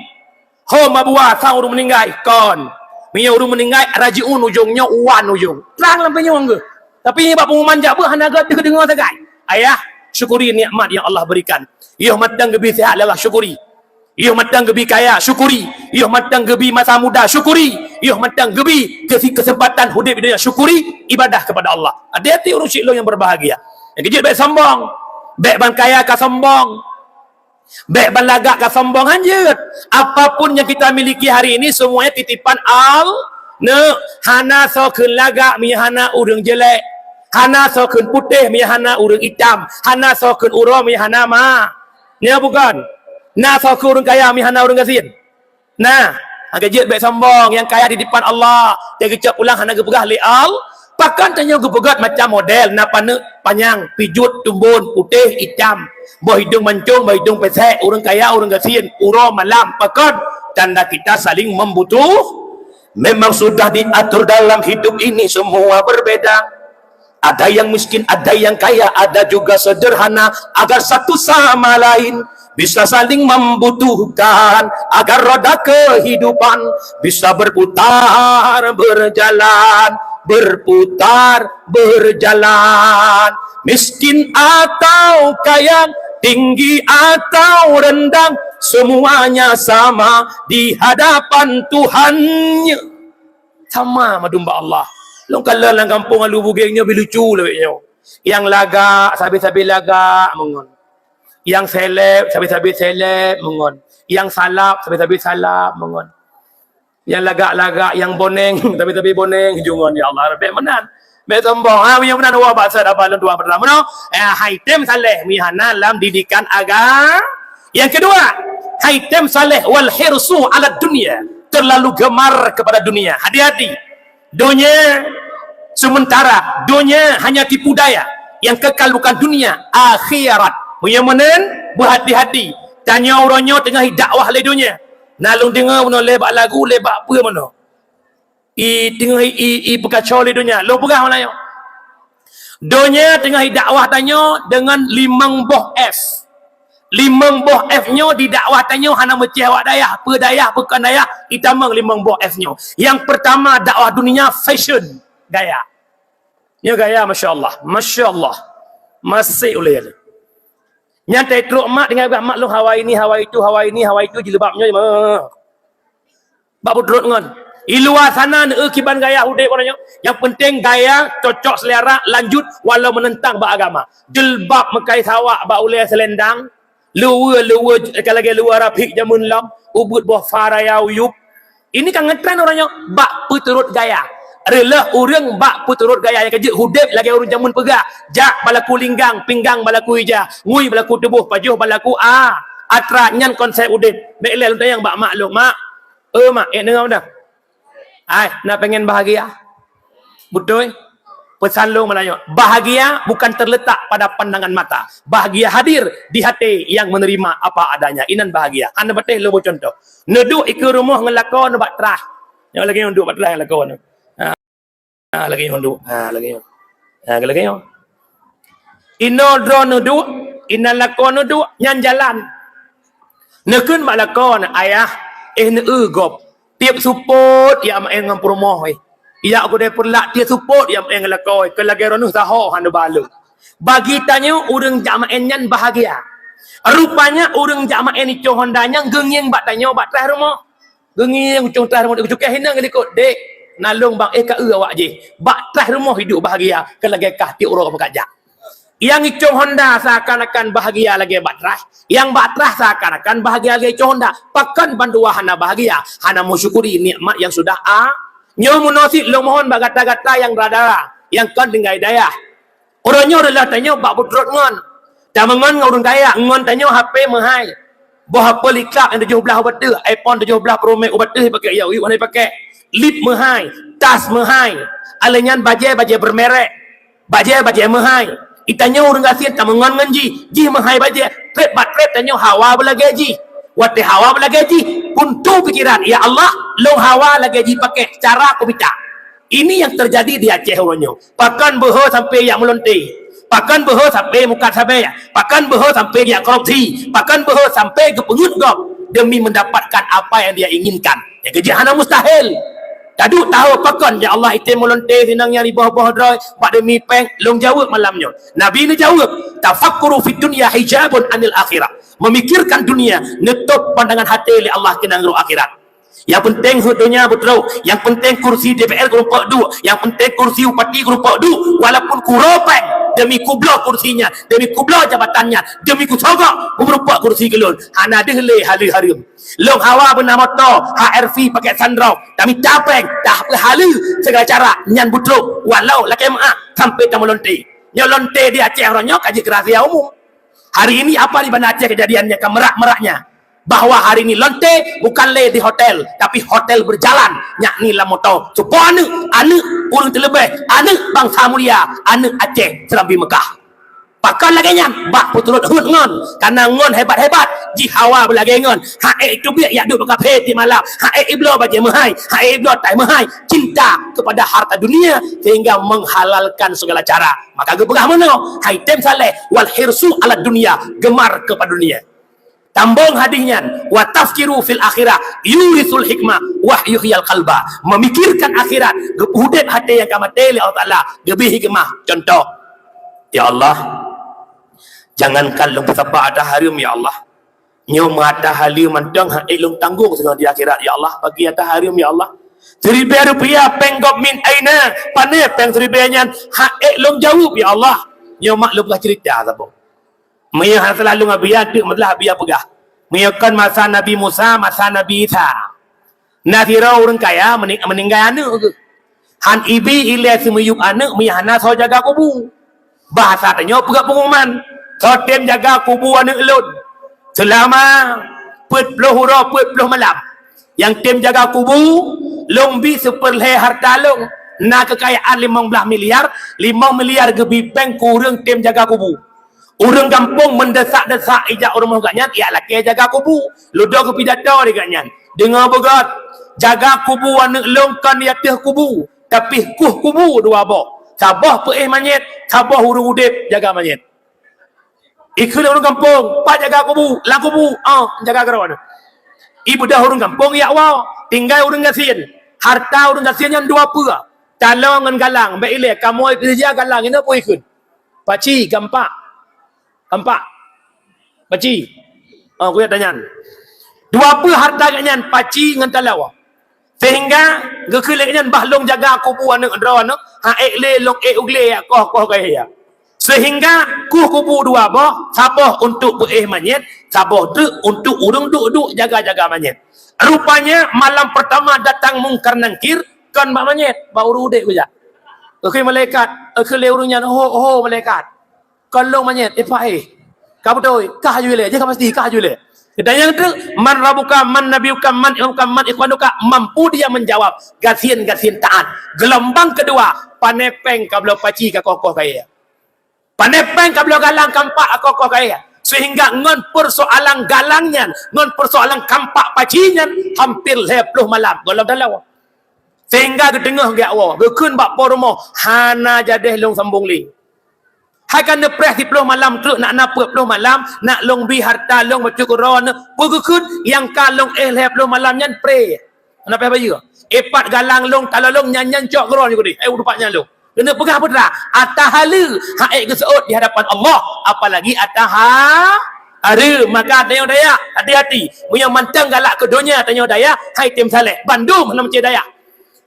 "Hom, Abua, sang ureueng meuninggai?" "Kon." "Meunyoe ureueng meuninggai, rajiun ujong, nyoe wan ujong." Trang lam pinyueng geuh. Tapi bak pengumuman jak beuet hana gét teuh deungoe sagai. Ayah, syukuri nikmat yang Allah berikan. Yoh mantong geubri sihat lé Allah, syukuri. Yoh mantong geubi kaya, syukuri. Yoh mantong geubi masa muda, syukuri. Yoh mantong geubi kesi-, kesempatan udeb di dunia, syukuri. Ibadah kepada Allah. Hati-hati ureuëng syiek lôn nyang berbahagia. Nyang keujeuet bék sombong. Bék ban kaya ka sombong. Bék ban lagak ka sombong, hanjeuet. Apapun yang kita miliki hari ini, semuanya titipan Allah. Hana soe kheun lagak meunyo hana ureuëng jelek. Hana soe kheun putéh meunyo hana ureuëng itam. Hana soe kheun uroe meunyo hana ma. Nyo bukan. Na soe kheun ureuëng kaya meunyo hana ureuëng gasien. Nah, hana jeuet bék sombong, nyang kaya di dipan Allah, nyang geucok pulang hana geupeugah lé Allah. Pakon tanyoe geupeugét macam model, na paneuk panyang, pijuet, tumbon, putéh, itam, boh idong mancong, boh idong pesek, ureuëng kaya, ureuëng gasien, uroe malam, pakon? Tanda kita saling membutuh. Memang sudah diatur dalam hidup ini semua berbeda. Ada yang miskin, ada yang kaya, ada juga sederhana, agar satu sama lain bisa saling membutuhkan, agar roda kehidupan bisa berputar, berjalan, berputar, berjalan. Miskin atau kaya, tinggi atau rendah, semuanya sama di hadapan Tuhannya. Sama mandum bak Allah. Lôn kalon lam gampông Alue Bugeng nyoe bi lucu lagée nyoe. Nyang lagak, sabe-sabe lagak meungon. Nyang seleb, sabe-sabe seleb meungon. Nyang salab, sabe-sabe salab meungon. Nyang lagak-lagak, nyang boneng, sabe-sabe boneng, jungon, ya Allah, bék meunan. Bék sombong. Ha, nyang meunan, wah, bak sat, abah lôn tuan peutra. Meunoe, eh, hai tem saleh, meuhana lam didikan agama. Yang kedua, hai tem saleh wal hirsu ala dunia, terlalu gemar kepada dunia. Hati-hati. Dunia sementara, dunia hanya tipu daya. Yang kekal bukan dunia, akhirat. Meunyoe meunan, berhati-hati. Tanyoe uroe nyoe teungoh dakwah lé dunia. Na lôn deungoe meunoe lé bak lagu, lé bak peue meunoe. I teungoh i, i, i peukaco lé donya. Lôn peugah malam nyoe. Donya teungoh i dakwah tanyoe deungon limong boh F. Limong boh F nyoe di dakwah tanyoe hana meucéh awak dayah, peue dayah, peue kon dayah, itamong limong boh F nyoe. Nyang pertama dakwah dunia fashion, gaya. Nyoe gaya, masya Allah, masya Allah. Masih ulée. Nyan tai trok mak dengan mak lôn hawa ini, hawa itu, hawa ini, hawa itu, jilbab nyoe. Bak peutrok ngon. I luwa sana neu kiban gaya udeb ureuëng nyoe. Yang penting gaya cocok selera, lanjut walau menentang bak agama. Jilbab meukai sawak bak ulée selendang, luwe-luwe ka lagée luwe rafiq jameun lom, ubit boh fa raya uyub. Ini ka ngetren ureuëng nyoe bak peuturot gaya. Reuloh ureuëng bak peuturot gaya nyang keujeuet udeb lagée ureuëng jameun peugah, jak balaku linggang, pinggang balaku ija, ngui balaku tuboh, pajoh balaku a, atra nyan konsep udeb. Bék lé lôn tanyong bak mak lôn, mak, Eh, mak, eh, deungoe dah. Hai, na pengen bahagia? Beutôi? Pesan lôn meulayeue, bahagia bukan terletak pada pandangan mata. Bahagia hadir di hati yang menerima apa adanya. Inan bahagia. Hana bateh lôn beucontoh. Neuduek ikeue rumoh ngon lakoe neu bak trah. Nyoe lagée nyoe duek bak trah ngon lakoe neu. Ha. Ha, lagée nyoe duek. Ha, lagée nyoe. Ha, lagée nyoe. Inoe droeneuh duek, inan lakoe neuduek, nyan jalan. Neukheun bak lakoe neu, "Ayah, eh, neu gob. Tieb seupôt jak maén ngon peurumoh, eh. Jak keudée Peureulak tieb seupôt jak maén ngon lakoe, keu lagée droeneuh saho hana baleueng." Bagi tanyoe ureuëng jak maén nyan bahagia. Rupanya ureuëng jak maén icong Honda nyan geungieng bak tanyoe bak trah rumoh. Geungieng ucong trah rumoh, geucukéh inong likot, "Dek, nalong bang eh ka eu awak jih." Bak trah rumoh hidup bahagia, keu lagée kah tieb uroe ka meukat jak. Nyang icong Honda seakan-akan bahagia lagée bak trah, nyang bak trah seakan-akan bahagia lagée icong Honda. Pakon bandua hana bahagia, hana meusyukuri nikmat nyang sudah a. Nyoe meunoe cit lôn mohon bak gata-gata nyang dara-dara, nyang kon tinggai dayah. Uroe nyoe reuloh tanyoe bak peutrok ngon. Tameungon ngon ureuëng kaya, ngon tanyoe H P meuhai. Boh Apple iklab nyang tujoh blaih ubat teuh, iPhone tujoh blaih Pro Max ubat teuh ipakék, ya, uyueb hana ipakék. Lip meuhai, tas meuhai. Alèh nyan bajée, bajée bermerek. Bajée, bajée meuhai. Itanyoe ureuëng gasien tameungon ngon jih, jih meuhai bajée. Treb bak treb tanyoe hawa beulagée jih. Watée hawa beulagée jih, buntu pikiran, "Ya Allah, lôn hawa lagée jih pakék, cara kumita." Ini yang terjadi di Aceh uroe nyoe. Pakon beuhe sampai jak meulonte. Pakon beuhe sampai mukat sabe. Pakon beuhe sampai jak korupsi. Pakon beuhe sampai geupeungeut gob demi mendapatkan apa yang dia inginkan. Nyang keujeuet hana mustahil. Taduek tahu pakon, "Ya Allah, item meulonte sinang nyang riboh-boh droe bak demi péng." Lôn jaweueb malam nyoe. Nabi neujaweueb, Tafakkuru fid dunya hijabun anil akhirah. Memikirkan dunia neutôb pandangan até lé Allah keu nanggroe akhirat. Nyang peunteng heuet donya beutrok, nyang peunteng kursi D P R geurumpok duek, nyang peunteng kursi bupati geurumpok duek, walaupun kuroe péng demi kubloe kursi nyan, demi kubloe jabatan nyan, demi kusogok geurumpok kursi keu lôn, hana deuh lé haleue hareuem. Lôn hawa beuna moto, H R V pakai sunroof, tamita péng, tapeuhaleue segala cara nyan beutrok, walau lakée meu'ah sampoe tameulonte. Nyoe lonte di Aceh uroe nyoe ka jeuet keu rahsia umum. Hari ini apa di Banda Aceh kejadiannya, ka merak-meraknya? Bahwa hari ini lonte bukan lé di hotel, tapi hotel berjalan, yakni lam moto. Soe po aneuk, aneuk ureuëng teuleubeh, aneuk bansa mulia, aneuk Aceh Serambi Mekah. Pakon lagée nyan? Bak peuturot heuet ngon, karena ngon hebat-hebat, jih hawa beulagée ngon. Haék teubiet yak duek bak kaphé tiep malam, haék ibloe bajée meuhai, haék ibloe tai meuhai, cinta kepada harta dunia sehingga menghalalkan segala cara. Maka geupeugah meunoe, hai tem saleh, wal hirsu ala dunia, gemar kepada dunia. Tambong hadis nyan, wa tafkiru fil akhirah, yurisul hikmah, wa yuhyal qalba. Memikirkan akhirat, geupeuudeb até nyang ka maté lé Allah Taala, geubri hikmah. Contoh, ya Allah, jangankan lôn peusapat ata hareuem, ya Allah. Nyoe mata haleue mantong haék lôn tanggong singoh di akhirat, ya Allah, bagi ata hareuem, ya Allah. Siribée rupiah péng gob min aina, pané péng siribée nyan haék lôn jaweueb, ya Allah. Nyoe mak lôn peugah cerita saboh. Meunyoe hana salah lôn Abiya teuk masalah Abiya peugah. Meunyoe kon masa Nabi Musa, masa Nabi Isa. Na sidroe ureuëng kaya meuning-, meuninggai aneuk geuh. Han ibi ilée seumiyueb aneuk meunyoe hana soe jaga kubu. Bahasa tanyoe peugah pengumuman, "Soe tem jaga kubu aneuk lôn seulama peuet ploh uroe peuet ploh malam. Nyang tem jaga kubu, lôn bi seupeurlhée harta lôn, na keukayaan limong blaih miliar, limong miliar geubi péng keu ureuëng tem jaga kubu." Ureuëng gampông meudesak-desak ijak u rumoh gobnyan, ijak lakée jaga kubu. Ludoe geupidato di gobnyan, "Deungoe beugét, jaga kubu aneuk lôn kon di ateueh kubu, tapi kueh kubu dua boh. Saboh peuéh manyét, saboh ureuëng udeb jaga manyét." Ikheun ureuëng gampông, "Pat jaga kubu?" "Lam kubu." "Oh, jaga keudroe." Ibeudôh ureuëng gampông ijak woe, tinggai ureuëng gasien. Harta ureuëng gasien nyan dua peue, taloe ngon galang. Bék ilée, kamoe keureuja galang, inoe peue ikheun? Paci, gampak. Gampak. Paci. Oh, kuyak tanyan. Dua peue harta gobnyan, paci ngon taloe. Sehingga geukheun lé gobnyan, "Bah lôn jaga kubu aneuk droeneuh, haék lé lôn ék u glé yak koh-koh gaya." Sehingga kueh kubu dua boh, saboh untuk peuéh manyét, saboh teuk untuk ureuëng duek-duek jaga-jaga manyét. Rupanya malam pertama datang Mungkar Nangkir, kon bak manyét, bak ureuëng udeb geujak. Geukheun malaikat, geukheun lé ureuëng nyan, "Oho, oho, malaikat. Kon lôn manyét, eh, Pak, eh. Ka beutôi, kah ju ilée, jeuet ka pasti, kah ju ilée." Geutanyong teuk, "Man rabbuka, man nabiyuka, man imamuka, man ikhwanuka?" Mampu dia menjawab, gasien-gasien taát. Geulumbang keudua, pané péng ka bloe paci ka koh-koh kayée. Pané péng ka bloe galang kampak ka koh-koh kayée. Sehingga ngon persoalan galang nyan, ngon persoalan kampak paci nyan, hampir lhée ploh malam gohlom taloe. Sehingga geuteungoh geujak woe, geukheun bak po rumoh, "Hana jadeh lôn sambong lé. Hai ka neupreh siploh malam treuk, nak na peuet ploh malam, nak lôn bi harta lôn bacut keudroe neuh." Peue geukheun? "Nyang ka lôn éh lhée ploh malam nyan preh. Hana payah bayeue. Ipat galang lôn, taloe lôn, nyan-nyan cok keudroe nyoe keudeh. Hai u teumpat nyan lôn." Keuneuk peugah peue teuma? Ata haleue haék geuseuôt di hadapan Allah, apalagi ata ha-, hareuem. Maka tanyoe dayak, hati-hati. Meunyoe mantong galak keu donya tanyoe dayak, hai tem saleh, bandum hana meucé dayak.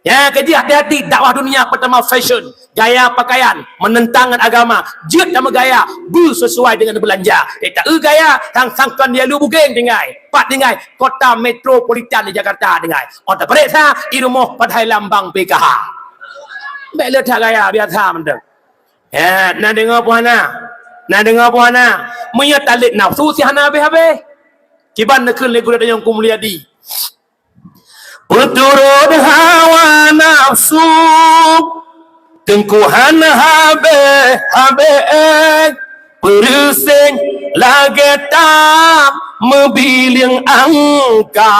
Ya, keujih hati-hati, dakwah dunia pertama fashion, gaya pakaian menentang ngon agama, jeuet tameugaya, beusesuai dengan beulanja. Eh, ta-eu gaya, sang-sang kon di Alue Bugeng tinggai, pat tinggai, kota metropolitan di Jakarta tinggai. Oh, tapareksa, di rumoh padahai lambang P K H. Bék le that gaya, biasa mantong. Eh, na deungoe peue hana? Na deungoe peue hana? Meunyoe talét nafsu, si hana habéh-habéh. Kiban neukheun lé gurée tanyoe Teungku Mulyadi. Peuturot hawa nafsu, Teungku hana habéh-habéh, peureuséh lagée tam meubileung angka.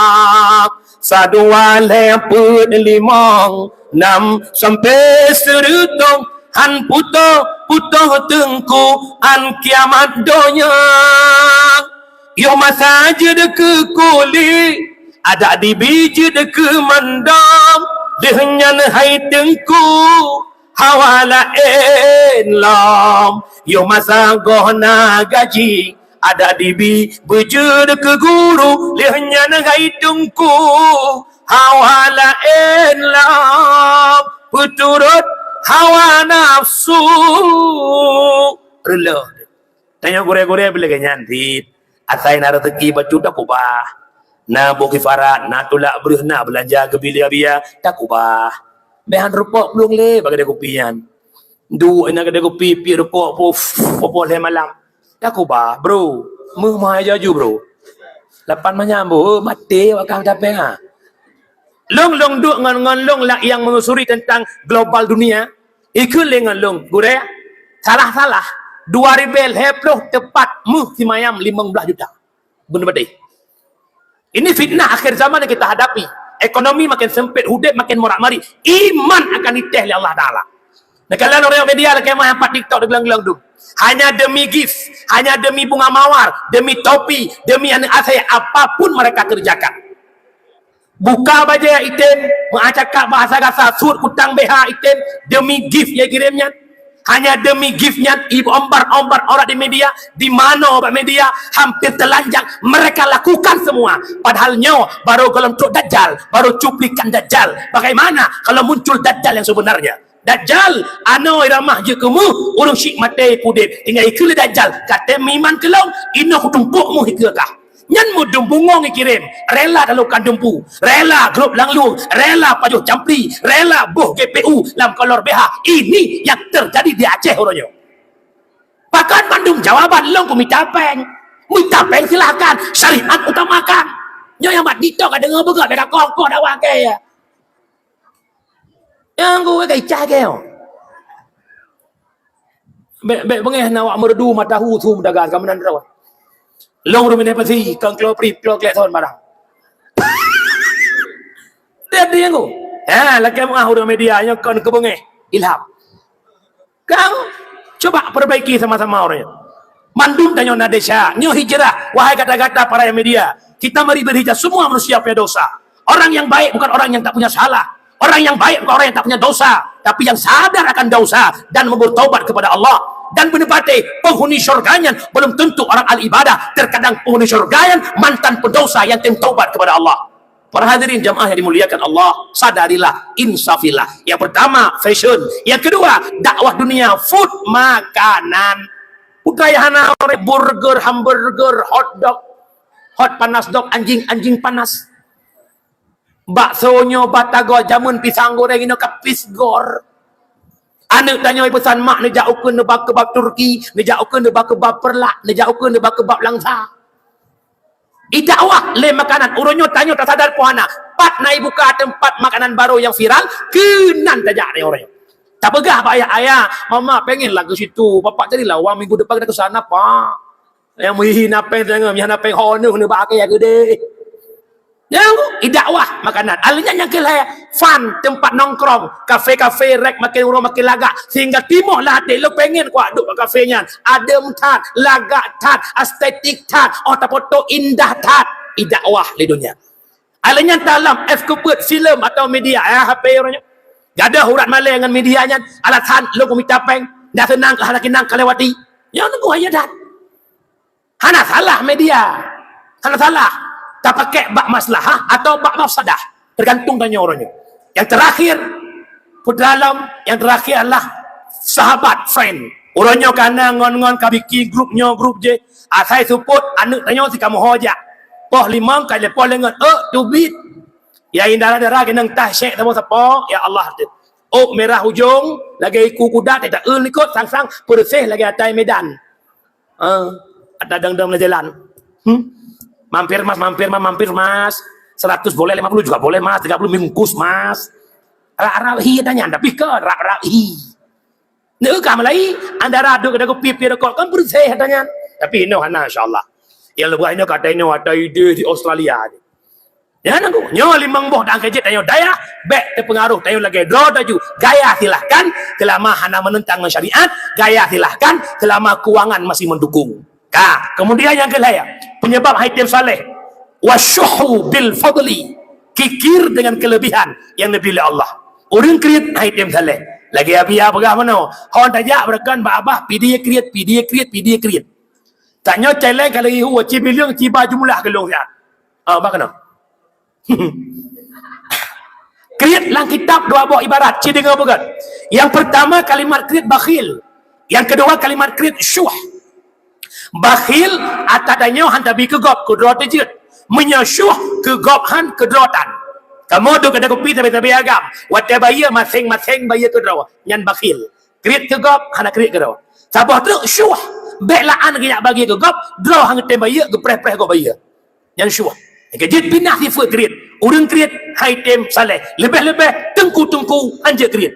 Sadua lhée peuet limong nam sampoe sireutôh, han putôh-putôh Teungku, 'an kiamat donya. Yoh masa jeuet keu kulit, adak dibi jeuet keu mandam, deuh nyan hai Teungku, Hawa laén lom, yoh masa goh na gaji, adak dibi beujeuet keu guru, lheueh nyan hai teungku. Hawa laén lom, peuturot hawa nafsu. Reuloh. Tanyoe gurée-gurée pih lagée nyan cit. Asai na raseuki bacut takubah. Na boh kifarat, na tulak breueh, na beulanja keu biaya-biaya takubah. Bék han reupok plueng lé bak keude kupi nyan. Duek na keude kupi, piep reupok, poh, poh, poh lhée malam. Takubah, bro. Meuh meuhai jaju, bro. Lapan manyam, bro. Maté awak kah tapéng, ha. Lôn, lôn duek ngon, ngon lôn lak nyang menelusuri teuntang global dunia. Ikheun lé ngon lôn, gurée, salah-salah, dua ribée lhée ploh teupat meuh simayam limong blaih juta. Beuna padé. Ini fitnah akhir zaman yang kita hadapi. Ekonomi makin sempit, udeb makin morak-marik. Iman akan ditéh lé Allah Taala. Neukalon ureuëng media lakée meuh pat TikTok di geulong-geulong dum. Hanya demi gift, hanya demi bunga mawar, demi topi, demi aneuk asée, apapun mereka kerjakan. Buka bajée item, meucakap bahasa gasa, suet kutang B H item, demi gift nyang kirém nyan. Hanya demi gift nyan, iombar-ombar orang di media, di mana bak media, hampir telanjang, mereka lakukan semua. Padahal nyoe baru golom trok Dajjal, baru cuplikan Dajjal. Bagaimana kalau muncul Dajjal yang sebenarnya? Dajjal, anoe ramah jeuet keu meuh, ureuëng syik maté pih udeb. Tinggai ikheun lé Dajjal, "Ka tem iman keu lôn, inoe kutumpok meuh ikeue kah." Nyan meudum bungong ikirém, rela talokan dumpu, rela glôb langlueng, rela pajoh campli, rela boh G P U lam kolor B H. Ini yang terjadi di Aceh uroe nyoe. Pakon mandum jawaban lôn keu mita péng? Mita péng silahkan, syariat utamakan. Nyoe nyang bak TikTok ka deungoe beugöt, bèk ka kong-kong dakwah kèe. Nyang gurèe ka icah kèe. Bèk, bèk beungèh na awak meureudu mata hu su meudagang ka meunan droe. Lôn ureueng Meunasir Pasi, kon klo prip, klo klekson barang. Dia, dia nyang gu. Ha, lakèe meu'ah ureueng media nyoe kon keu beungèh. Ilham. Kang, coba perbaiki sama-sama uroe nyoe. Mandum tanyoe na desya, nyoe hijrah, wahai gata-gata para media. Kita mari berhijrah, semua manusia punya dosa. Orang yang baik bukan orang yang tak punya salah. Orang yang baik bukan orang yang tak punya dosa, tapi yang sadar akan dosa dan mau bertobat kepada Allah. Dan beuneupatéh, penghuni syurga nyan belum tentu orang ahli ibadah. Terkadang penghuni syurga nyan mantan pendosa yang tem taubat kepada Allah. Para hadirin jamaah yang dimuliakan Allah, sadarilah, insafilah. Yang pertama, fashion. Yang kedua, dakwah dunia, food, makanan. Utai hana orang burger, hamburger, hotdog, hot panas dog, anjing, anjing panas. Bakso nyoe batagor jameun pisang goreng inoe ka pisgor. Aneuk tanyoe peusan mak neujak ukeue neuba keubab Turki, neujak ukeue neuba keubab peureulak, neujak ukeue neuba keubab langsa. Idakwah lé makanan. Uroe nyoe tanyoe tasadar peue hana. Pat na ibuka teumpat makanan barô nyang viral, keunan tajak nyoe uroe nyoe. Tapeugah bak ayah, "Ayah, mama pengen lah ke situ. Bapak carilah wang minggu depan kita ke sana, Pak." Nyang meuhi na péng tanyoe, nyang na péng ho neuh neuba akhé geude. Nyang idakwah makanan. Alèh nyan nyang keu lhèe, fun, teumpat nongkrong, kafe-kafe, rek makin uroe makin lagak, sehingga timoh lah até lôn pengen kuat duek bak kafe nyan. Adem that, lagak that, estetik that, oh tapoto indah that. Idakwah lé donya. Alèh nyan talam es keubeuet filem atau media, eh, H P uroe nyoe. Gadoh urat malèe ngon media nyan, alasan lôn kumita péng, ndak seunang ka hana kinang ka lewati. Nyoe nunggu hanya that. Hana salah media. Hana salah. Tapakèk bak maslahah atau bak mafsadah. Tergantung tanyoe uroe nyoe. Yang terakhir, putra lom, yang terakhir adalah sahabat, friend. Uroe nyoe kana ngon-ngon ka bikin grup nyoe, grup jih. Asai seupôt aneuk tanyoe si kamoe ho jak. Poh limong ka lhèe poh lhèe ngon. Oh, teubiet. Ya indara-dara keunong tah syèk sapo-sapo. Ya Allah. Oh, merah ujong, lagèe iku kuda, teuta eul likot, sang-sang, peureuseh lagèe atai Medan. Ah, ada dang-dang na jalan. Hmm? Mampir mas, mampir mas, mampir mas. Seratus boleh, lima puluh juga boleh mas, tiga puluh bungkus mas. Rap-rap hi tanya, tapi ke rap-rap hi. Neu ka mulai, anda raduk ada kopi pi rokok kan bersih tanya. Tapi inoe hana insyaallah. Yang lebih inoe kata inoe ada ide di Australia. Nyan aku, nyoe limong boh dan kejit tanyoe dayah, bèk teupeungaruh tanyoe lagèe droe taju. Gaya silahkan, selama hana menentang dengan syariat, gaya silahkan, selama keuangan masih mendukung. Ka, kemudian nyang keulhèe, penyebab hai tem saleh, wasyuhu bil fadli, kikir dengan kelebihan yang diberi oleh Allah. Ureueng kriet hai tem saleh, Lagèe Abiya peugah meunoe, hon tajak beureukan bak babah, pidie kriet, pidie kriet, pidie kriet. Tanyoe cèlèng ka lheueh ihu, ci bileueng, ci ba jumlah keu lôn siat. Ah, bah keunoe. Kriet lam kitab dua boh ibarat, ci deungö beugöt. Yang pertama kalimat kriet bakhil. Yang kedua kalimat kriet syuh. Bakhil, ata tanyoe han tabi keu gob, keu droe teujeuet. Meunyoe syuh, keu gob han, keu droe tan. Kamoe duek keude kupi sabe-sabe agam. Watèe bayeue maséng-maséng bayeue keu droe. Nyan bakhil. Kriet keu gob, hana kriet keu droe. Saboh treuk syuh. Bèk laan geujak bagi keu gob, droe han geutem bayeue, geupreh-preh gob bayeue. Nyan syuh. Nyang keujeuet pinah sifeuet kriet. Ureueng kriet han item saleh. Leubeh-leubeh teungku-teungku hanjeuet kriet.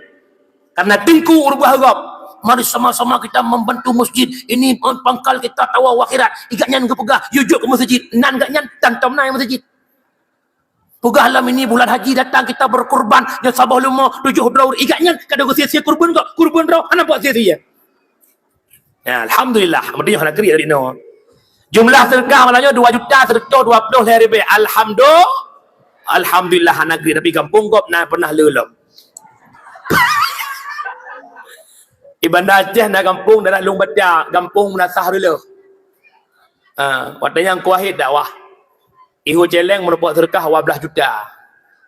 Karena teungku ureueng beuh gob. Mari sama-sama kita membantu masjid. Ini pangkal kita tawa akhirat. Igat nyan geupeugah, yue jok keu masjid. Nan gat nyan tantom na masjid. Peugah lom ini bulan haji datang kita berkurban. Nyoe saboh leumo tujoh droe. Igat nyan kada geusie-sie kurban gob. Kurban droe hana buet sie-sie. Ya, alhamdulillah. Meudeh hana kriet tadi nyoe. Jumlah sedekah malam nyoe dua juta seratus dua puluh lhèe ribèe. Alhamdulillah. Alhamdulillah hana kriet, tapi gampông gob na pernah le lom. Di Banda Aceh na gampông daerah Lueng Bata, gampông Meunasah Reuleuh. Ha, watèe nyan kuwahid dakwah. Ihu cèlèng meurumpok sedekah dua belas juta.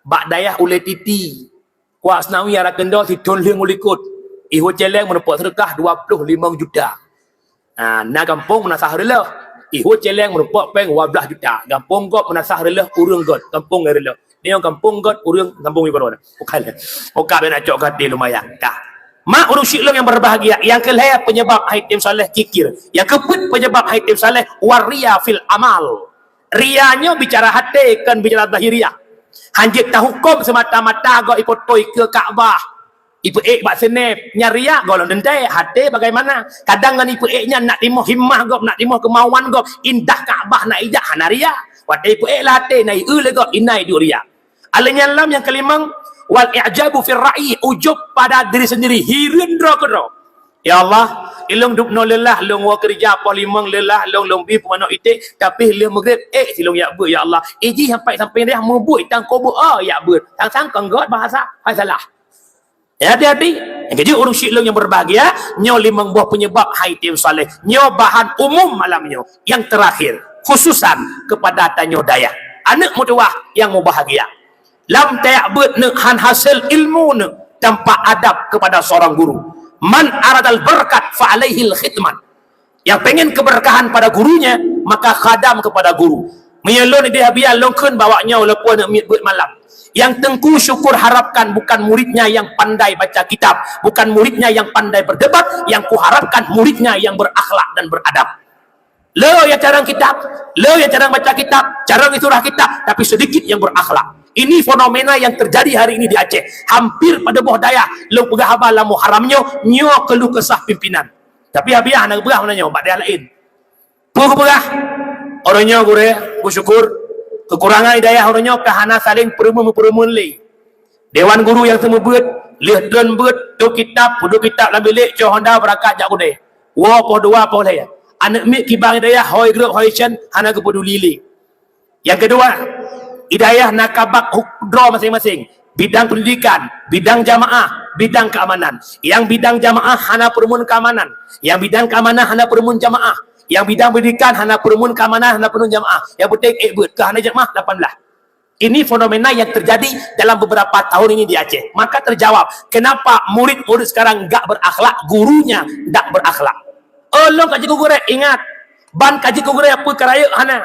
Bak dayah Ulèe Titi, Kuak Senawi Arakeundo sithôn lheueh mulikot. Ihu cèlèng meurumpok sedekah dua puluh limong juta. Ha, na gampông Meunasah Reuleuh. Ihu cèlèng meurumpok pèng dua belas juta. Gampông gob Meunasah Reuleuh ureueng göt. Gampông Reuleuh. Nyoe gampông göt ureueng gampông Ibron. Bukan. Bukan bèk na cok gaki lumayan. Dah. Mak ureueng syik lôn nyang berbahagia, nyang keu lhèe penyebab han item saleh kikir. Nyang keu peuet penyebab han item saleh, waria fil amal. Ria nyoe bicara até, kon bicara zahiriah. Hanjeuet tahuköm seumata-mata gob ipoto ikeue Ka'bah. Ipeuék bak snap, nyan ria gob lom teuntèe, até bagaimana. Kadang ngon ipeuék nyan nak timoh himmah gob, nak timoh keumauan gob, indah Ka'bah nak ijak hana ria. Watèe ipeuék lam até, na ieu lé gob, inan iduek ria. Alèh nyan lom nyang keulimong, wal i'jabu fir ra'yi, ujub pada diri sendiri, hireuen droe keudroe. Ya Allah, ilôn dubnoe leulah, lôn woe keureuja poh limong leulah, lôn, lôn bi peumanök iték, tapi lheueh meugréb, ék silôn jak beuet, ya Allah. Iji sampai, sampai dayah mubuet tang kobeuet, oh, jak beuet. Sang-sang kon göt bahasa, hai salah. Ya, hati-hati. Nyang keujeuet ureueng syik lôn nyang berbahagia, nyoe limong boh penyebab han item saleh. Nyoe bahan umum malam nyoe. Yang terakhir, khususan kepada tanyoe dayah. Aneuk meutuwah nyang mubahagia. Lam tajak beuet neuk han hasé ilmu neuk tanpa adab kepada seorang guru. Man aradal barakat fa alaihil khidmat. Nyang pengen keberkahan pada gurunya, maka khadam kepada guru. Meunyoe lôn idéh Abiya lôn kheun bak awak nyoe lôn peue aneuk miet beuet malam. Yang Teungku Syukur harapkan bukan muridnya yang pandai baca kitab, bukan muridnya yang pandai berdebat, yang kuharapkan muridnya yang berakhlak dan beradab. Le nyang carông kitab, le nyang carông baca kitab, carông surah kitab, tapi sedikit yang berakhlak. Ini fenomena yang terjadi hari ini di Aceh. Hampir pada boh dayah, lôn peugah haba lam Muharram nyoe, nyoe keluh kesah pimpinan. Tapi Abiya hana geupeugah meunan nyoe, bak dayah laén. Peue geupeugah? Uroe nyoe gurèe, beusyukur, keukurangan di dayah uroe nyoe ka hana saléng peureumeun-peureumeun lé. Dewan guru nyang seumeubeuet, lheueh treun beuet, tôb kitab, peuduek kitab lam bilék, cok honda beurangkat jak keudè. Woe poh dua, poh lhèe. Aneuk miet kiban di dayah, hôi grôp, hôi cen, hana geupeuduli lé. Nyang keudua, di dayah na kabak hu-, droe maséng-maséng. Bidang pendidikan, bidang jamaah, bidang keamanan. Nyang bidang jamaah hana peureumeun keamanan. Nyang bidang keamanan hana peureumeun jamaah. Nyang bidang pendidikan hana peureumeun keamanan, hana peureumeun jamaah. Nyang penting ék beuet, keu hana jamaah lapan belas. Ini fenomena yang terjadi dalam beberapa tahun ini di Aceh. Maka terjawab, kenapa murid-murid sekarang enggak berakhlak, gurunya enggak berakhlak. Oh, lôn ka jeuet keu gurèe, ingat. Ban ka jeuet keu gurèe, peue ka rayeuk hana.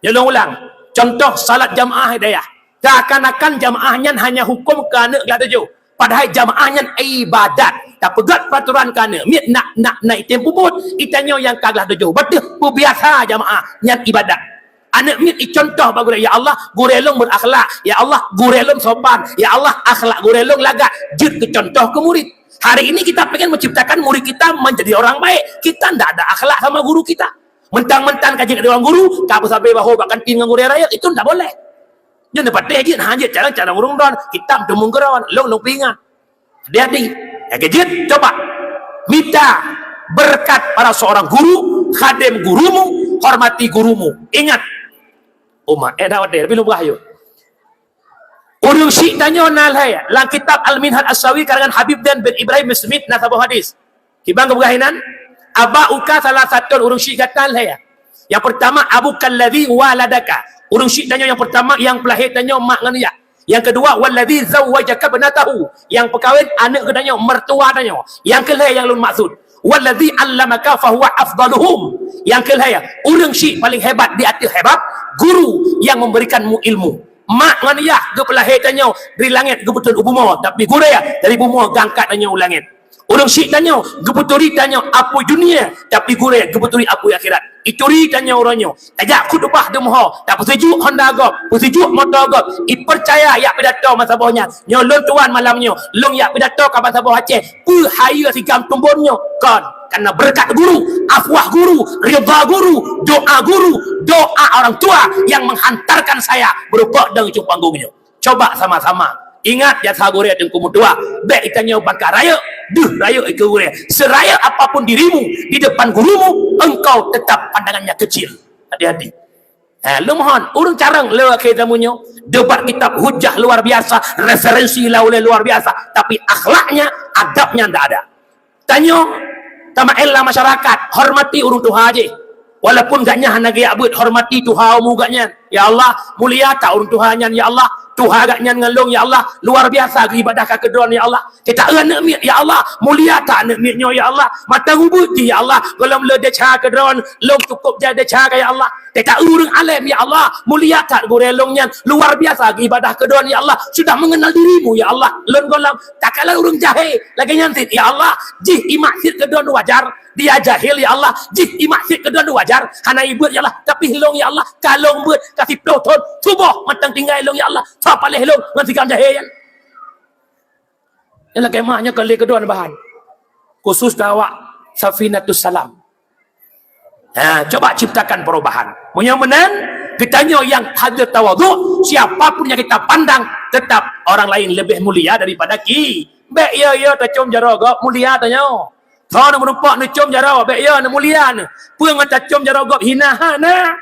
Nyoe lôn ulang. Contoh salat jamaah di dayah. Seakan-akan jamaah nyan hanya huköm keu aneuk glah tujoh. Padahai jamaah nyan ibadat. Tapeugöt peraturan keu aneuk miet nak, nak, nak item peubuet. Geutanyoe nyang ka glah tujoh. Beuteuh peubiasa jamaah nyan ibadat. Aneuk miet icontoh bak gurèe, "Ya Allah, gurèe lôn berakhlak. Ya Allah, gurèe lôn sopan. Ya Allah, akhlak gurèe lôn lagak." Jeuet keu contoh keu murid. Hari ini kita pengen menciptakan murid kita menjadi orang baik. Kita ndak ada akhlak sama guru kita. Mentang-mentang ka jeuet dewan guru, ka beusabé bahô bak kantin ngon gurèe rayeuk, itu ndak boleh. Nyan neupatéh jeuet, hana jeuet carông-carông ureueng droen, kitab teumeung keu droen, lôn, lôn peuingat. Hati-hati. Nyang keujeuet, coba mita beureukat pada seorang guru, khadem gurumu, hormati gurumu. Ingat, umat, eh, dah watèe, tapi lôn peugah yôh. Ureuëng syiek tanyoe na lhée. Lam kitab Al-Minhaj As-Sawi karangan Habib Zain bin Ibrahim Smith na saboh hadis. Kiban geupeugah inan, "Aba'uka salasatun," ureuëng syiek gata lhée. Yang pertama, "Abuka alladzi waladaka." Ureuëng syiek tanyoe yang pertama yang peulahé tanyoe mak ngon yah. Yang kedua, "Walladzi zawwajaka ibnatahu." Yang peukawen aneuëk geutanyoe, mertua tanyoe. Yang keulhée yang lôn maksud, "Walladzi allamaka fahuwa afdaluhum." Yang keulhée, ureuëng syiek paling hebat di ateueh hebat, guru yang memberikanmu ilmu. Mak ngon yah geupeulahé tanyoe dari langét geubeutôi u bumoe, tapi gurée dari bumoe geuangkat tanyoe u langét. Ureuëng syiek tanyoe geubeuturi tanyoe apui dunia, tapi gurée geubeuturi apui akhirat. Ituri tanyoe uroe nyoe, tajak khutubah deungon ho, tapeusijuek honda gob, peusijuek moto gob, ipeucaya jak pidato masa boh nyan. Nyoe lôn tuan malam nyoe, lôn jak pidato ka masa boh Aceh, peuhayeue sigam tumbon nyoe. Kon, karena berkat guru, afwah guru, ridha guru, doa guru, doa orang tua yang menghantarkan saya berupa dalam ujung panggung nyoe. Coba sama-sama ingat jasa gurée Teungku meutuah. Bék geutanyoe bangka rayeuk, deuh rayeuk keu gurée. Serayeuk apapun dirimu di depan gurumu, engkau tetap pandangannya kecil. Hati-hati. Eh, lôn mohon, ureuëng carông lewat ke tamu nyoe, debat kitab hujah luar biasa, referensi lawan luar biasa, tapi akhlaknya, adabnya ndak ada. Tanyoe, tameu'en lam masyarakat, hormati ureuëng tuha jih. Walaupun gobnyan hana geujak beuet, hormati tuha umu gobnyan. Ya Allah, mulia that ureuëng tuha nyan, ya Allah. Tuha gobnyan ngon lôn, ya Allah. Luar biasa geuibadah ka keu droe, ya Allah. Teuta eu aneuëk miet, ya Allah. Mulia that aneuëk miet nyoe, ya Allah. Mata ubit jih, ya Allah. Gohlom le desya keu droe, lôn cukup jai desya ka, ya Allah. Teuta eu ureuëng além, ya Allah. Mulia that gurée lôn nyan. Luar biasa geuibadah keu droe, ya Allah. Sudah mengenal dirimu, ya Allah. Lôn gohlom takalon ureuëng jahé lagée nyan cit, ya Allah. Jih imaksiet keu droe wajar, dia jahil, ya Allah. Jih imaksiet keu droe wajar, hana ibeuet, ya Allah. Tapi lôn, ya Allah, ka lôn beuet ka siplôh thon, suboh mantong tinggai lôn, ya Allah. Soe paléh lôn ngon sigam jahé nyan. Nyan lakée meuah nyoe kali keudua bahan. Khusus keu awak Safinatus Salam. Ha, coba ciptakan perubahan. Meunyoe meunan, geutanyoe nyang hadir tawadhu, siapa pun yang kita pandang, tetap orang lain lebih mulia daripada ki-, bék yo-yo tacom jaroe gob mulia tanyoe. Soe nyang meurumpok neucom jaroe, bék yo neumulia neu. Peue ngon tacom jaroe gob hina hana.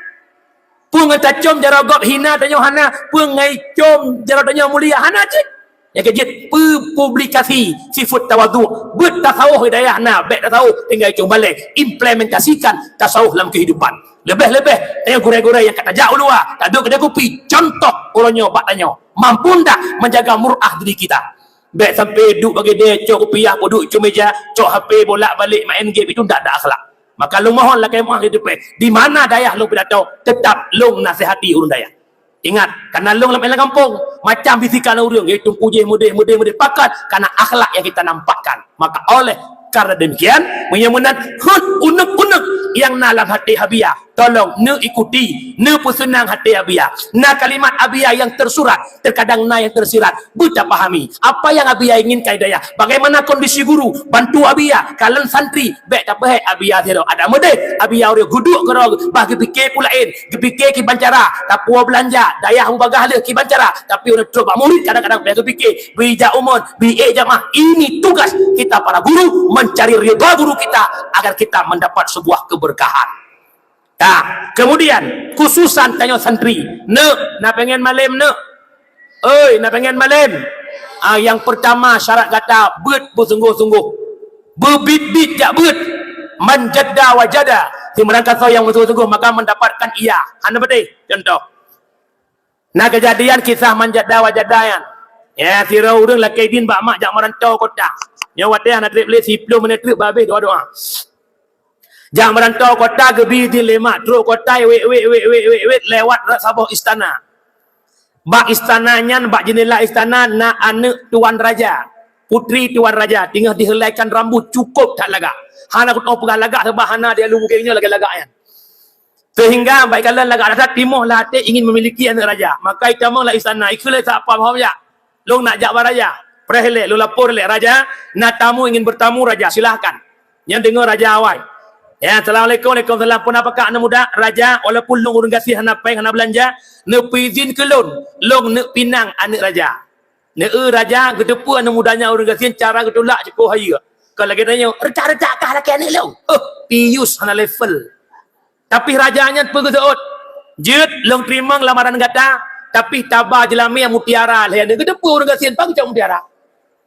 Peue ngon tacom jaroe gob hina tanyoe hana, peue ngon icom jaroe tanyoe mulia hana cit. Nyang keujeuet, peupublikasi sifeuet tawadhu, beuet tasawuf hidayah na, bék tasawuf tinggai cong balée, implementasikan tasawuf lam kehidupan. Leubeh-leubeh tanyoe gurée-gurée nyang ka tajak u luwa, taduek keudée kupi, contoh uroe nyoe bak tanyoe, mampu ndak menjaga mur'ah diri kita? Bék sampai duek bak keudée, cok kupiah, peuduek cong meja, cok H P bolak-balik main game, itu ndak ada akhlak. Maka lôn mohon lakée meuah di teupée, di mana dayah lôn pidato, tetap lôn nasihati ureuëng dayah. Ingat, kana lôn lam ilang gampông, macam bisikan ureuëng, eh, Teungku jih meudeh, meudeh, meudeh, pakon kana akhlak yang kita nampakkan. Maka oleh karena demikian, meunyoe meunan hot uneuk-uneuk nyang na lam até Habia, tolong neuikuti, neupeuseunang até Habia. Na kalimat Habia yang tersurat, terkadang na yang tersirat. Beutapahami apa yang Abiya inginkan di dayah. Bagaimana kondisi guru? Bantu Abiya. Kalon santri, bék tapeuhét Abiya sidroe. Adak meudeh, Abiya ureuëng geuduek keudroe, bah geupike peue laén, geupike kiban cara, tapuwoe beulanja, dayah mubagah lheueh kiban cara, tapi ureuëng trok bak murit kadang-kadang bék geupike, bri jak umon, bri ék jamaah. Ini tugas kita para guru, mencari ridha guru kita agar kita mendapat sebuah keberkahan. Nah, kemudian khususan tanyoe santri, neuk na pengen malem neuk. Oi, na pengen malem. Ah, yang pertama syarat gata beuet beusungguh-sungguh. Beubit-bit jak beuet. Man jadda wajada. Simeurangkasoe yang beusungguh-sungguh maka mendapatkan ia. Hana beudeh. Contoh. Na keujadian kisah man jadda wajada nyan. Ya, sidroe ureuëng lakée idin bak mak jak meurantau kota. Nyoe watée hana treb lé siplôh menit treb babeh doa-doa. Jak meurantau kota geubi idin lé mak trok kota wet, wet, wet, wet, wet, wet, lewat rot saboh istana. Bak istana nyan, bak jeundela istana na aneuëk tuan raja, putri tuan raja teungoh diheulaikan rambut cukôp that lagak. Hana kutoe peugah lagak sabab hana di alu bugeng nyoe lagak-lagak nyan. Sehingga baik kalon lagak that timoh lam até ingin memiliki aneuëk raja. Maka itamong lam istana, ikheun lé satpam, "Hom jak, lôn nak jak bak raja." Preh lé, lôn lapor lé raja, "Na tamu ingin bertamu raja, silahkan." Nyan deungoe raja awai. Ya, "Assalamualaikum." "Waalaikumsalam." "Peue na pakat aneuëk muda?" "Raja, walaupun lôn ureuëng gasien hana péng hana beulanja, neupeuizin keu lôn, lôn neuk pinang aneuëk raja." Neu raja geuteupeue aneuëk muda nyan ureuëng gasien cara geutulak cukôp hayeue. Kon lagée tanyoe, "Retak-retak kah lakée aneuëk lôn?" Huh, pius hana level. Tapi raja nyan peue geuseuôt, "Jeuet lôn teurimong lamaran gata, Tapi taba jeulamé mutiara lhèe aneuk, geuteupeue ureueng gasien, pakon geucok mutiara.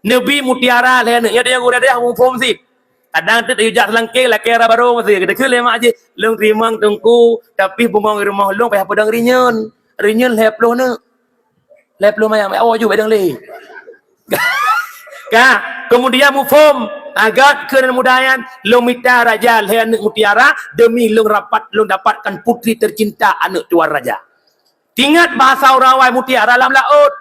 Neubi mutiara lhèe aneuk, nyan gurèe dayah muphom cit. Kadang teuk tajak seulangkeng, lakèe raba rhông, geukheun lé mak jih, "Lôn teurimong Teungku, tapi bungong rumoh lôn payah peudong rinyeun. Rinyeun lhèe plôh neuk. Lhèe plôh mayang, oh, ju bèk dong lé." Ka, kemudian muphom, agak keu aneuk muda nyan, "Lôn mita raja lhèe aneuk mutiara, demi lôn rapat, lôn dapatkan putri tercinta, aneuk tuan raja." Tingat bahasa ureueng awai, mutiara lam laôt.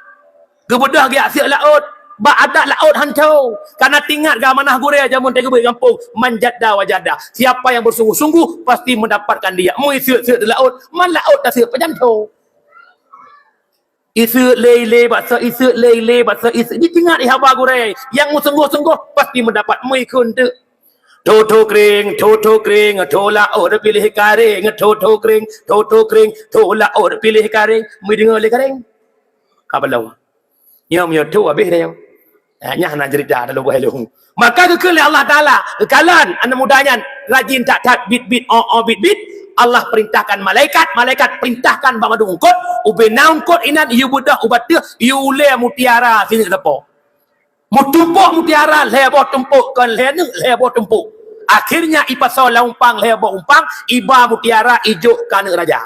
Geubeudôh geujak siek laôt. Bak adat laôt han tho. Karena tingat geuamanah gurèe jameun teugeubeuet gampông, "Man jadda wajada." Siapa yang bersungguh-sungguh, pasti mendapatkan dia. Meu isiek-siek di laôt, man laôt tasiek pajan tho. Isiek lé ilé bak soe, isiek lé ilé bak soe, isiek. Jiteuingat haba gurèe nyang meusunggoh-sunggoh pasti meudapat, meuikheun teuk. Tho-tho kréng, tho-tho kréng, tho laôt piléh karéng, tho-tho kréng, tho-tho kréng, tho laôt piléh karéng. Meudeungoe lé karéng. Ka balong. Nyoe meunyoe tho habéh dah nyoe. Ha, nyan hana cerita dalam buah ilmu. Maka geukheun lé Allah Taala, geukalon aneuk muda nyan rajin that-that, bit-bit, oh-oh, bit-bit. Allah perintahkan malaikat, malaikat perintahkan bak mandum eungkôt, ubé na eungkôt inan, yue beudôh u bateue, yue ulèe mutiara sineuk sapo. Meutumpôk mutiara lhèe boh tumpôk, kon lhèe neuk, lhèe boh tumpôk. Akhirnya ipasoe lam umpang lhèe boh umpang, iba mutiara ijok keu aneuk raja.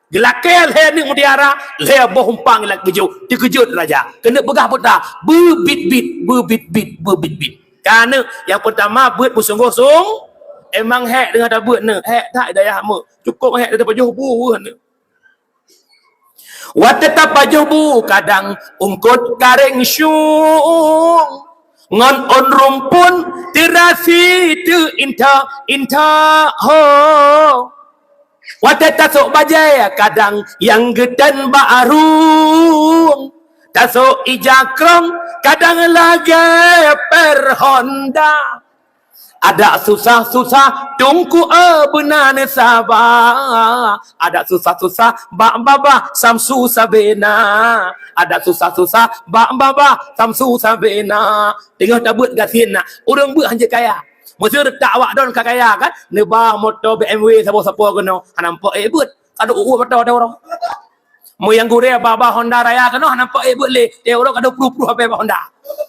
Geulakèe lhèe neuk mutiara, lhèe boh umpang lak geujok, teukeujot raja. Keuneuk peugah peue ta, beubit-bit, beubit-bit, beubit-bit. Ka aneuk nyang peurtama beuet beusunggoh-sung, emang hék deungon tabeuet neuk, hék that dayah meuk. Cukôp hék tapajoh bu aneuk. Watèe tapajoh bu kadang eungkôt karéng syueng, ngon ôn rumpun teurasi teuinta-inta ho. Watèe tasôk bajèe kadang nyang geutem bak arueng, tasôk ija krông kadang lagèe per honda. Adak susah-susah Teungku eu beuna neusaba. Adak susah-susah bak babah Samsu Sabena. Adak susah-susah bak babah Samsu Sabena. Teungoh tabeuet gasien na, ureueng beuet hanjeuet kaya. Meuseu reutak awak don ka kaya kan, neuba moto B M W saboh sapo keunoe, hana nampak ék beuet. Ka duek ueh mata ata uroe. Meu nyang gurèe babah Honda Raya keunoe hana nampak ék beuet lé, tiep uroe ka duek pruh-pruh abéh bak Honda.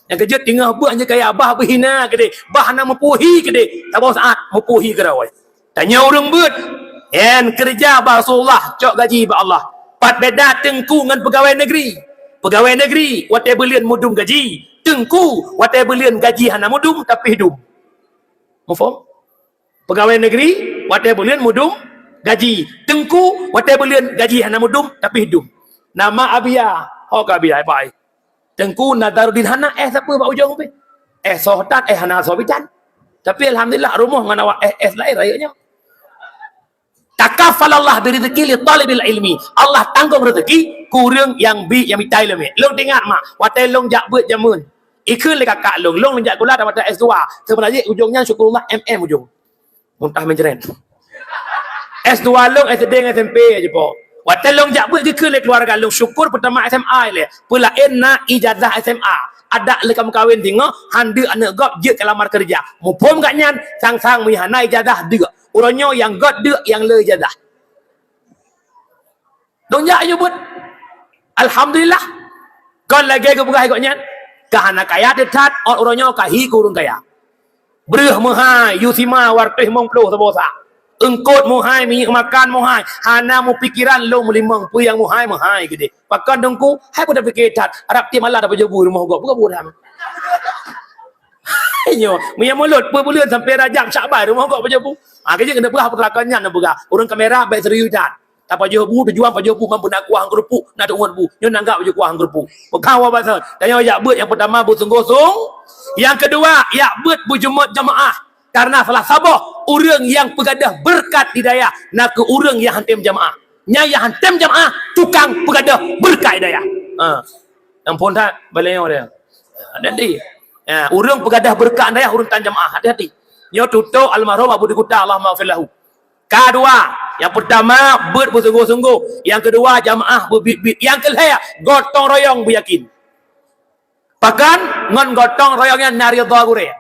Nyang keujeuet teungoh beuet hanjeuet kaya, bah beuhina keudéh, bah hana meupuhi keudéh, saboh saat meupuhi keudroe. Tanyoe ureueng beuet, nyan keureuja bak Rasulullah, cok gaji bak Allah. Pat beda teungku ngon peugawai negeri. Peugawai negeri watèe buleuen meudum gaji, teungku watèe buleuen gaji hana meudum tapi dum. Muphom? Peugawai negeri watèe buleuen meudum gaji, teungku watèe buleuen gaji hana meudum tapi dum. Nama Abia, ho ka Abia, eh, bai. Teungku Nazaruddin hana, eh, sapeue bak ujong pih. Eh, soh that, eh, hana soh bidan. Tapi alhamdulillah, rumoh ngon awak, eh, eh, laén rayeuk nyoe. Takaffalallah birizqi li talibil ilmi. Allah tanggong rezeki keu ureueng nyang bi, nyang mita ileumèe. Lôn teuingat mak, watèe lôn jak beuet jameun. Ikheun lé kakak lôn, lôn jak sikula tamata S dua. Seubeuna jih ujong nyan syukurullah M M ujong. Muntah mencren. S dua lôn S D ngon S M P aja po. Watèe lôn jak beuet geukheun lé keluarga lôn syukur peutama S M A ilèe. Peulaén na ijazah S M A. Adak lé ka meukawen singoh, han deuk aneuk gob jeuet keu lamar keureuja. Muphom gobnyan, sang-sang meunyo hana ijazah deuk. Uroe nyoe nyang göt deuk nyang le ijazah. Dong jak yue buet. Alhamdulillah. Kon lagèe geupeugah gobnyan, ka hana kaya teuh that, ôt uroe nyoe ka hi keu ureueng kaya. Breueh meuhai, yue sima warteh limong ploh saboh sa. Eungkôt meuhai, minyeuk makan meuhai, hana meupikiran lôn meulimong, peue nyang meuhai, meuhai keudéh. Pakon teungku, hai peue tapike that, rab tiep malam tapajoh bu rumoh gob, buka bu dah. Nyoe, meunyoe mulod, peuet buleuen sampai Rajab, Syakban, rumoh gob pajoh bu. Ha, keujeuet keuneuk peugah peuterakan nyan neupeugah. Ureueng kamera bèk serius that. Tapajoh bu, tujuan pajoh bu, ngon beuna kuah ngon keurupuk, na teungon bu. Nyoe nanggap pajoh kuah ngon keurupuk. Peugah wa basa. Tanyoe jak beuet nyang peutama beusunggoh-sung. Nyang keudua, jak beuet beujeumeut jamaah. Karena salah saboh ureueng nyang peugadôh beureukat di dayah, na kheueh ureueng nyang han tem jamaah. Nyan nyang han tem jamaah, tukang peugadôh beureukat di dayah. Ha. Nyang phôn that, balèe nyoe dia. Hati-hati. Ya, ureueng peugadôh beureukat dayah, ureueng tan jamaah. Hati-hati. Nyoe tutoe almarhum Abu Dikuta, Allahumma ghfir lahu. Ka dua. Nyang peutama, beuet beusunggoh-sunggoh. Nyang keudua, jamaah beubiet-biet. Nyang keulhèe, gotong royong beuyakin. Pakon ngon gotong royong nyan na ridha gurèe.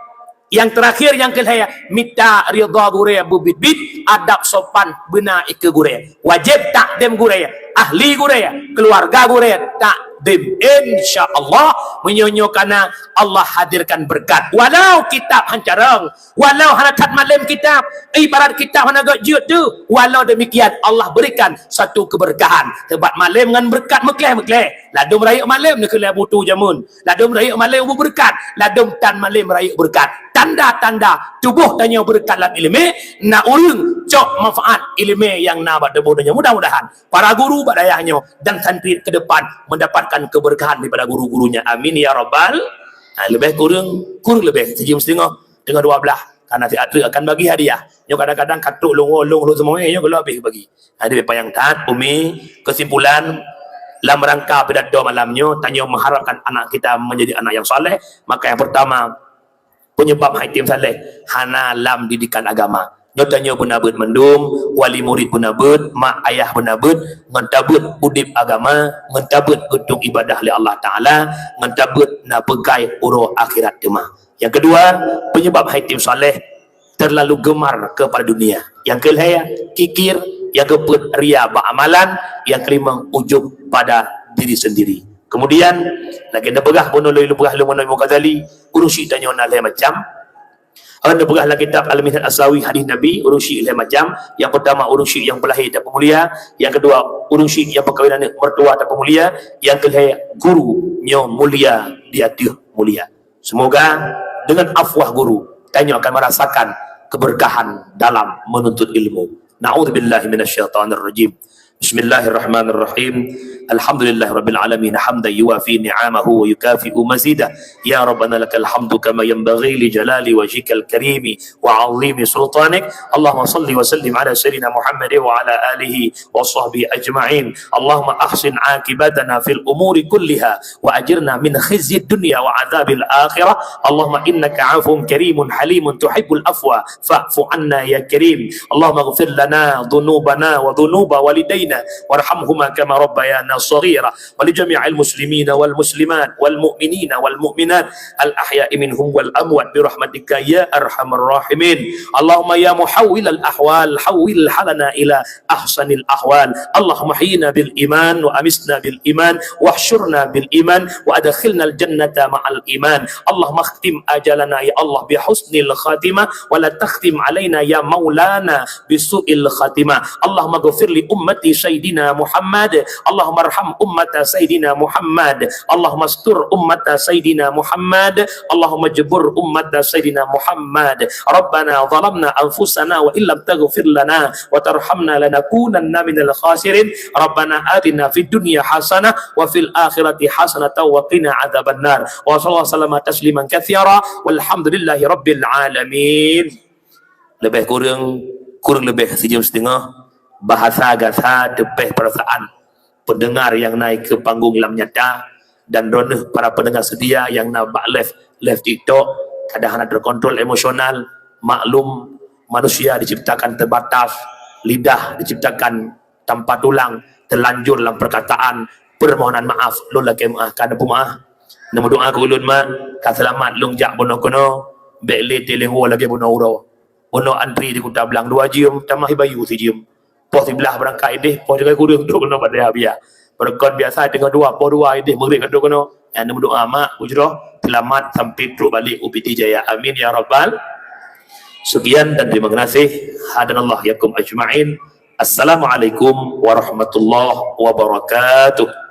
Nyang teurakhir, nyang keulhèe, mita ridha gurèe beubiet-biet, adab sopan beuna ikeue gurèe. Wajéb takdém gurèe, ahli gurée, keluarga gurée, takdim. Insya Allah, meunyoe nyoe kana Allah hadirkan berkat. Walau kitab han carông, walau hana that malem kitab, ibarat kitab hana gét jeuet tu, walau demikian Allah berikan satu keberkahan. Sebab malem ngon berkat meukleh-meukleh. Ladôm rayeuk malem neukeuleh butu jameun. Ladôm rayeuk malem ubu berkat. Ladôm tan malem rayeuk berkat. Tanda-tanda tuboh tanyoe berkat lam ileumé, na ureuëng cok manfaat ileumé nyang na bak tuboh tanyoe. Mudah-mudahan para guru bak dayah nyoe dan santri ke depan mendapatkan keberkahan daripada guru-gurunya. Amin ya rabbal. Ha, leubeh kureueng, kureueng leubeh sijeuem siteungoh, teungoh dua blah. Karena si ateueh akan bagi hadiah. Nyoe kadang-kadang katrok lôn woe lôn lôn seumuanya nyoe geulabeh bagi. Hadirin panyang that, umi, kesimpulan, lam rangka pidato malam nyoe, tanyoe mengharapkan anak kita menjadi anak yang saleh, maka yang pertama, penyebab hai tem saleh, hana lam didikan agama. Nyoe tanyoe beuna beuet mandum, wali murid beuna beuet, mak ayah beuna beuet, ngon tabeuet udeb agama, ngon tabeuet geutueng ibadah lé Allah Taala, ngon tabeuet na peukai uroe akhirat teuma. Yang kedua, penyebab hai tem saleh, terlalu gemar kepada dunia. Yang keulhée, kikir, yang keupeuet ria bak amalan, yang keulima ujub pada diri sendiri. Kemudian, lagée neupeugah bunoe lôn peugah lôn bunoe Imam Ghazali, ureuëng syiek tanyoe na lhée macam. Ada neupeugah lam kitab Al-Minhaj As-Sawi hadis Nabi, ureuëng syiek lhée macam. Yang pertama ureuëng syiek yang peulahé tapeumulia, yang kedua ureuëng syiek yang peukawen aneuk mertua tapeumulia, yang keulhée guru nyoe mulia di ateueh mulia. Semoga dengan afwah guru, tanyoe akan merasakan keberkahan dalam menuntut ilmu. Na'udzubillahi minasyaitonirrajim. Bismillahirrahmanirrahim. Alhamdulillahirabbil alamin, hamdan yuwafi ni'amahu wa yukafi'u mazidah. Ya Rabbana lakal hamdu kama yanbaghi li jalali wajhikal karimi wa 'azimi sultanik. Allahumma salli wa sallim ala sayyidina Muhammad wa ala alihi wa sahbihi ajma'in. Allahumma ahsin aqibatana fil umuri kulliha wa ajirna min khizyid dunya wa adzabil akhirah. Allahumma innaka 'afuwun karimun halimun tuhibbul afwa fa'fu 'anna ya karim. Allahumma ighfir lana dzunubana wa dzunuba walidaina warhamhuma kama rabbayana shaghira. Wa li jami'il muslimina wal muslimat wal mu'minina wal mu'minat al ahya'i minhum wal amwat bi rahmatika ya arhamar rahimin. Allahumma ya muhawwilal ahwal hawwil halana ila ahsanil ahwal. Allahumma ahyina bil iman wa amitna bil iman wahsyurna bil iman wa adkhilnal jannata ma'al iman. Allahumma akhtim ajalana ya Allah bi husnil khatimah wa la takhtim alaina ya maulana bisu'il khatimah. Allahumma ghfir li ummati Sayyidina Muhammad. Allahumma arham ummata Sayyidina Muhammad. Allahumma astur ummata Sayyidina Muhammad. Allahumma jbur ummata Sayyidina Muhammad. Rabbana zalamna anfusana wa illam taghfir lana wa tarhamna lanakunanna minal khasirin. Rabbana atina fid dunya hasanah wa fil akhirati hasanatan wa qina adzabannar. Wa sallallahu sallama tasliman katsira. Walhamdulillahi rabbil alamin. Leubeh kureueng, kureueng leubeh sijeuem siteungoh, bahasa gasa teupeh peurasaan pendengar nyang naik ke panggung lam nyata, dan droeneuh para pendengar setia nyang na bak live, live TikTok, kadang hana terkontrol emosional. Maklum, manusia diciptakan terbatas, lidah diciptakan tanpa tulang, terlanjur lam perkataan. Permohonan maaf, lôn lakée meuah, ka neupeumaah. Neumeudoa keu ulôn, mak, ka seulamat lôn jak bunoe keunoe, bék lé teuléng woe lagée bunoe uroe. Bunoe antri di Kuta Blang dua jeuem, tamah bayu sijeuem. Poh siblaih beurangkat ideh, poh sigoe kureueng trok keunoe bak dayah biasa. Beureukat biasa teungoh dua, poh dua ideh meugréb ka trok keunoe. Nyan neumeudoa mak, ujroh, seulamat sampai trok balek u Pidie Jaya. Amin ya rabbal. Sekian dan terima kasih. Hadanallah yakum ajma'in. Assalamualaikum warahmatullahi wabarakatuh.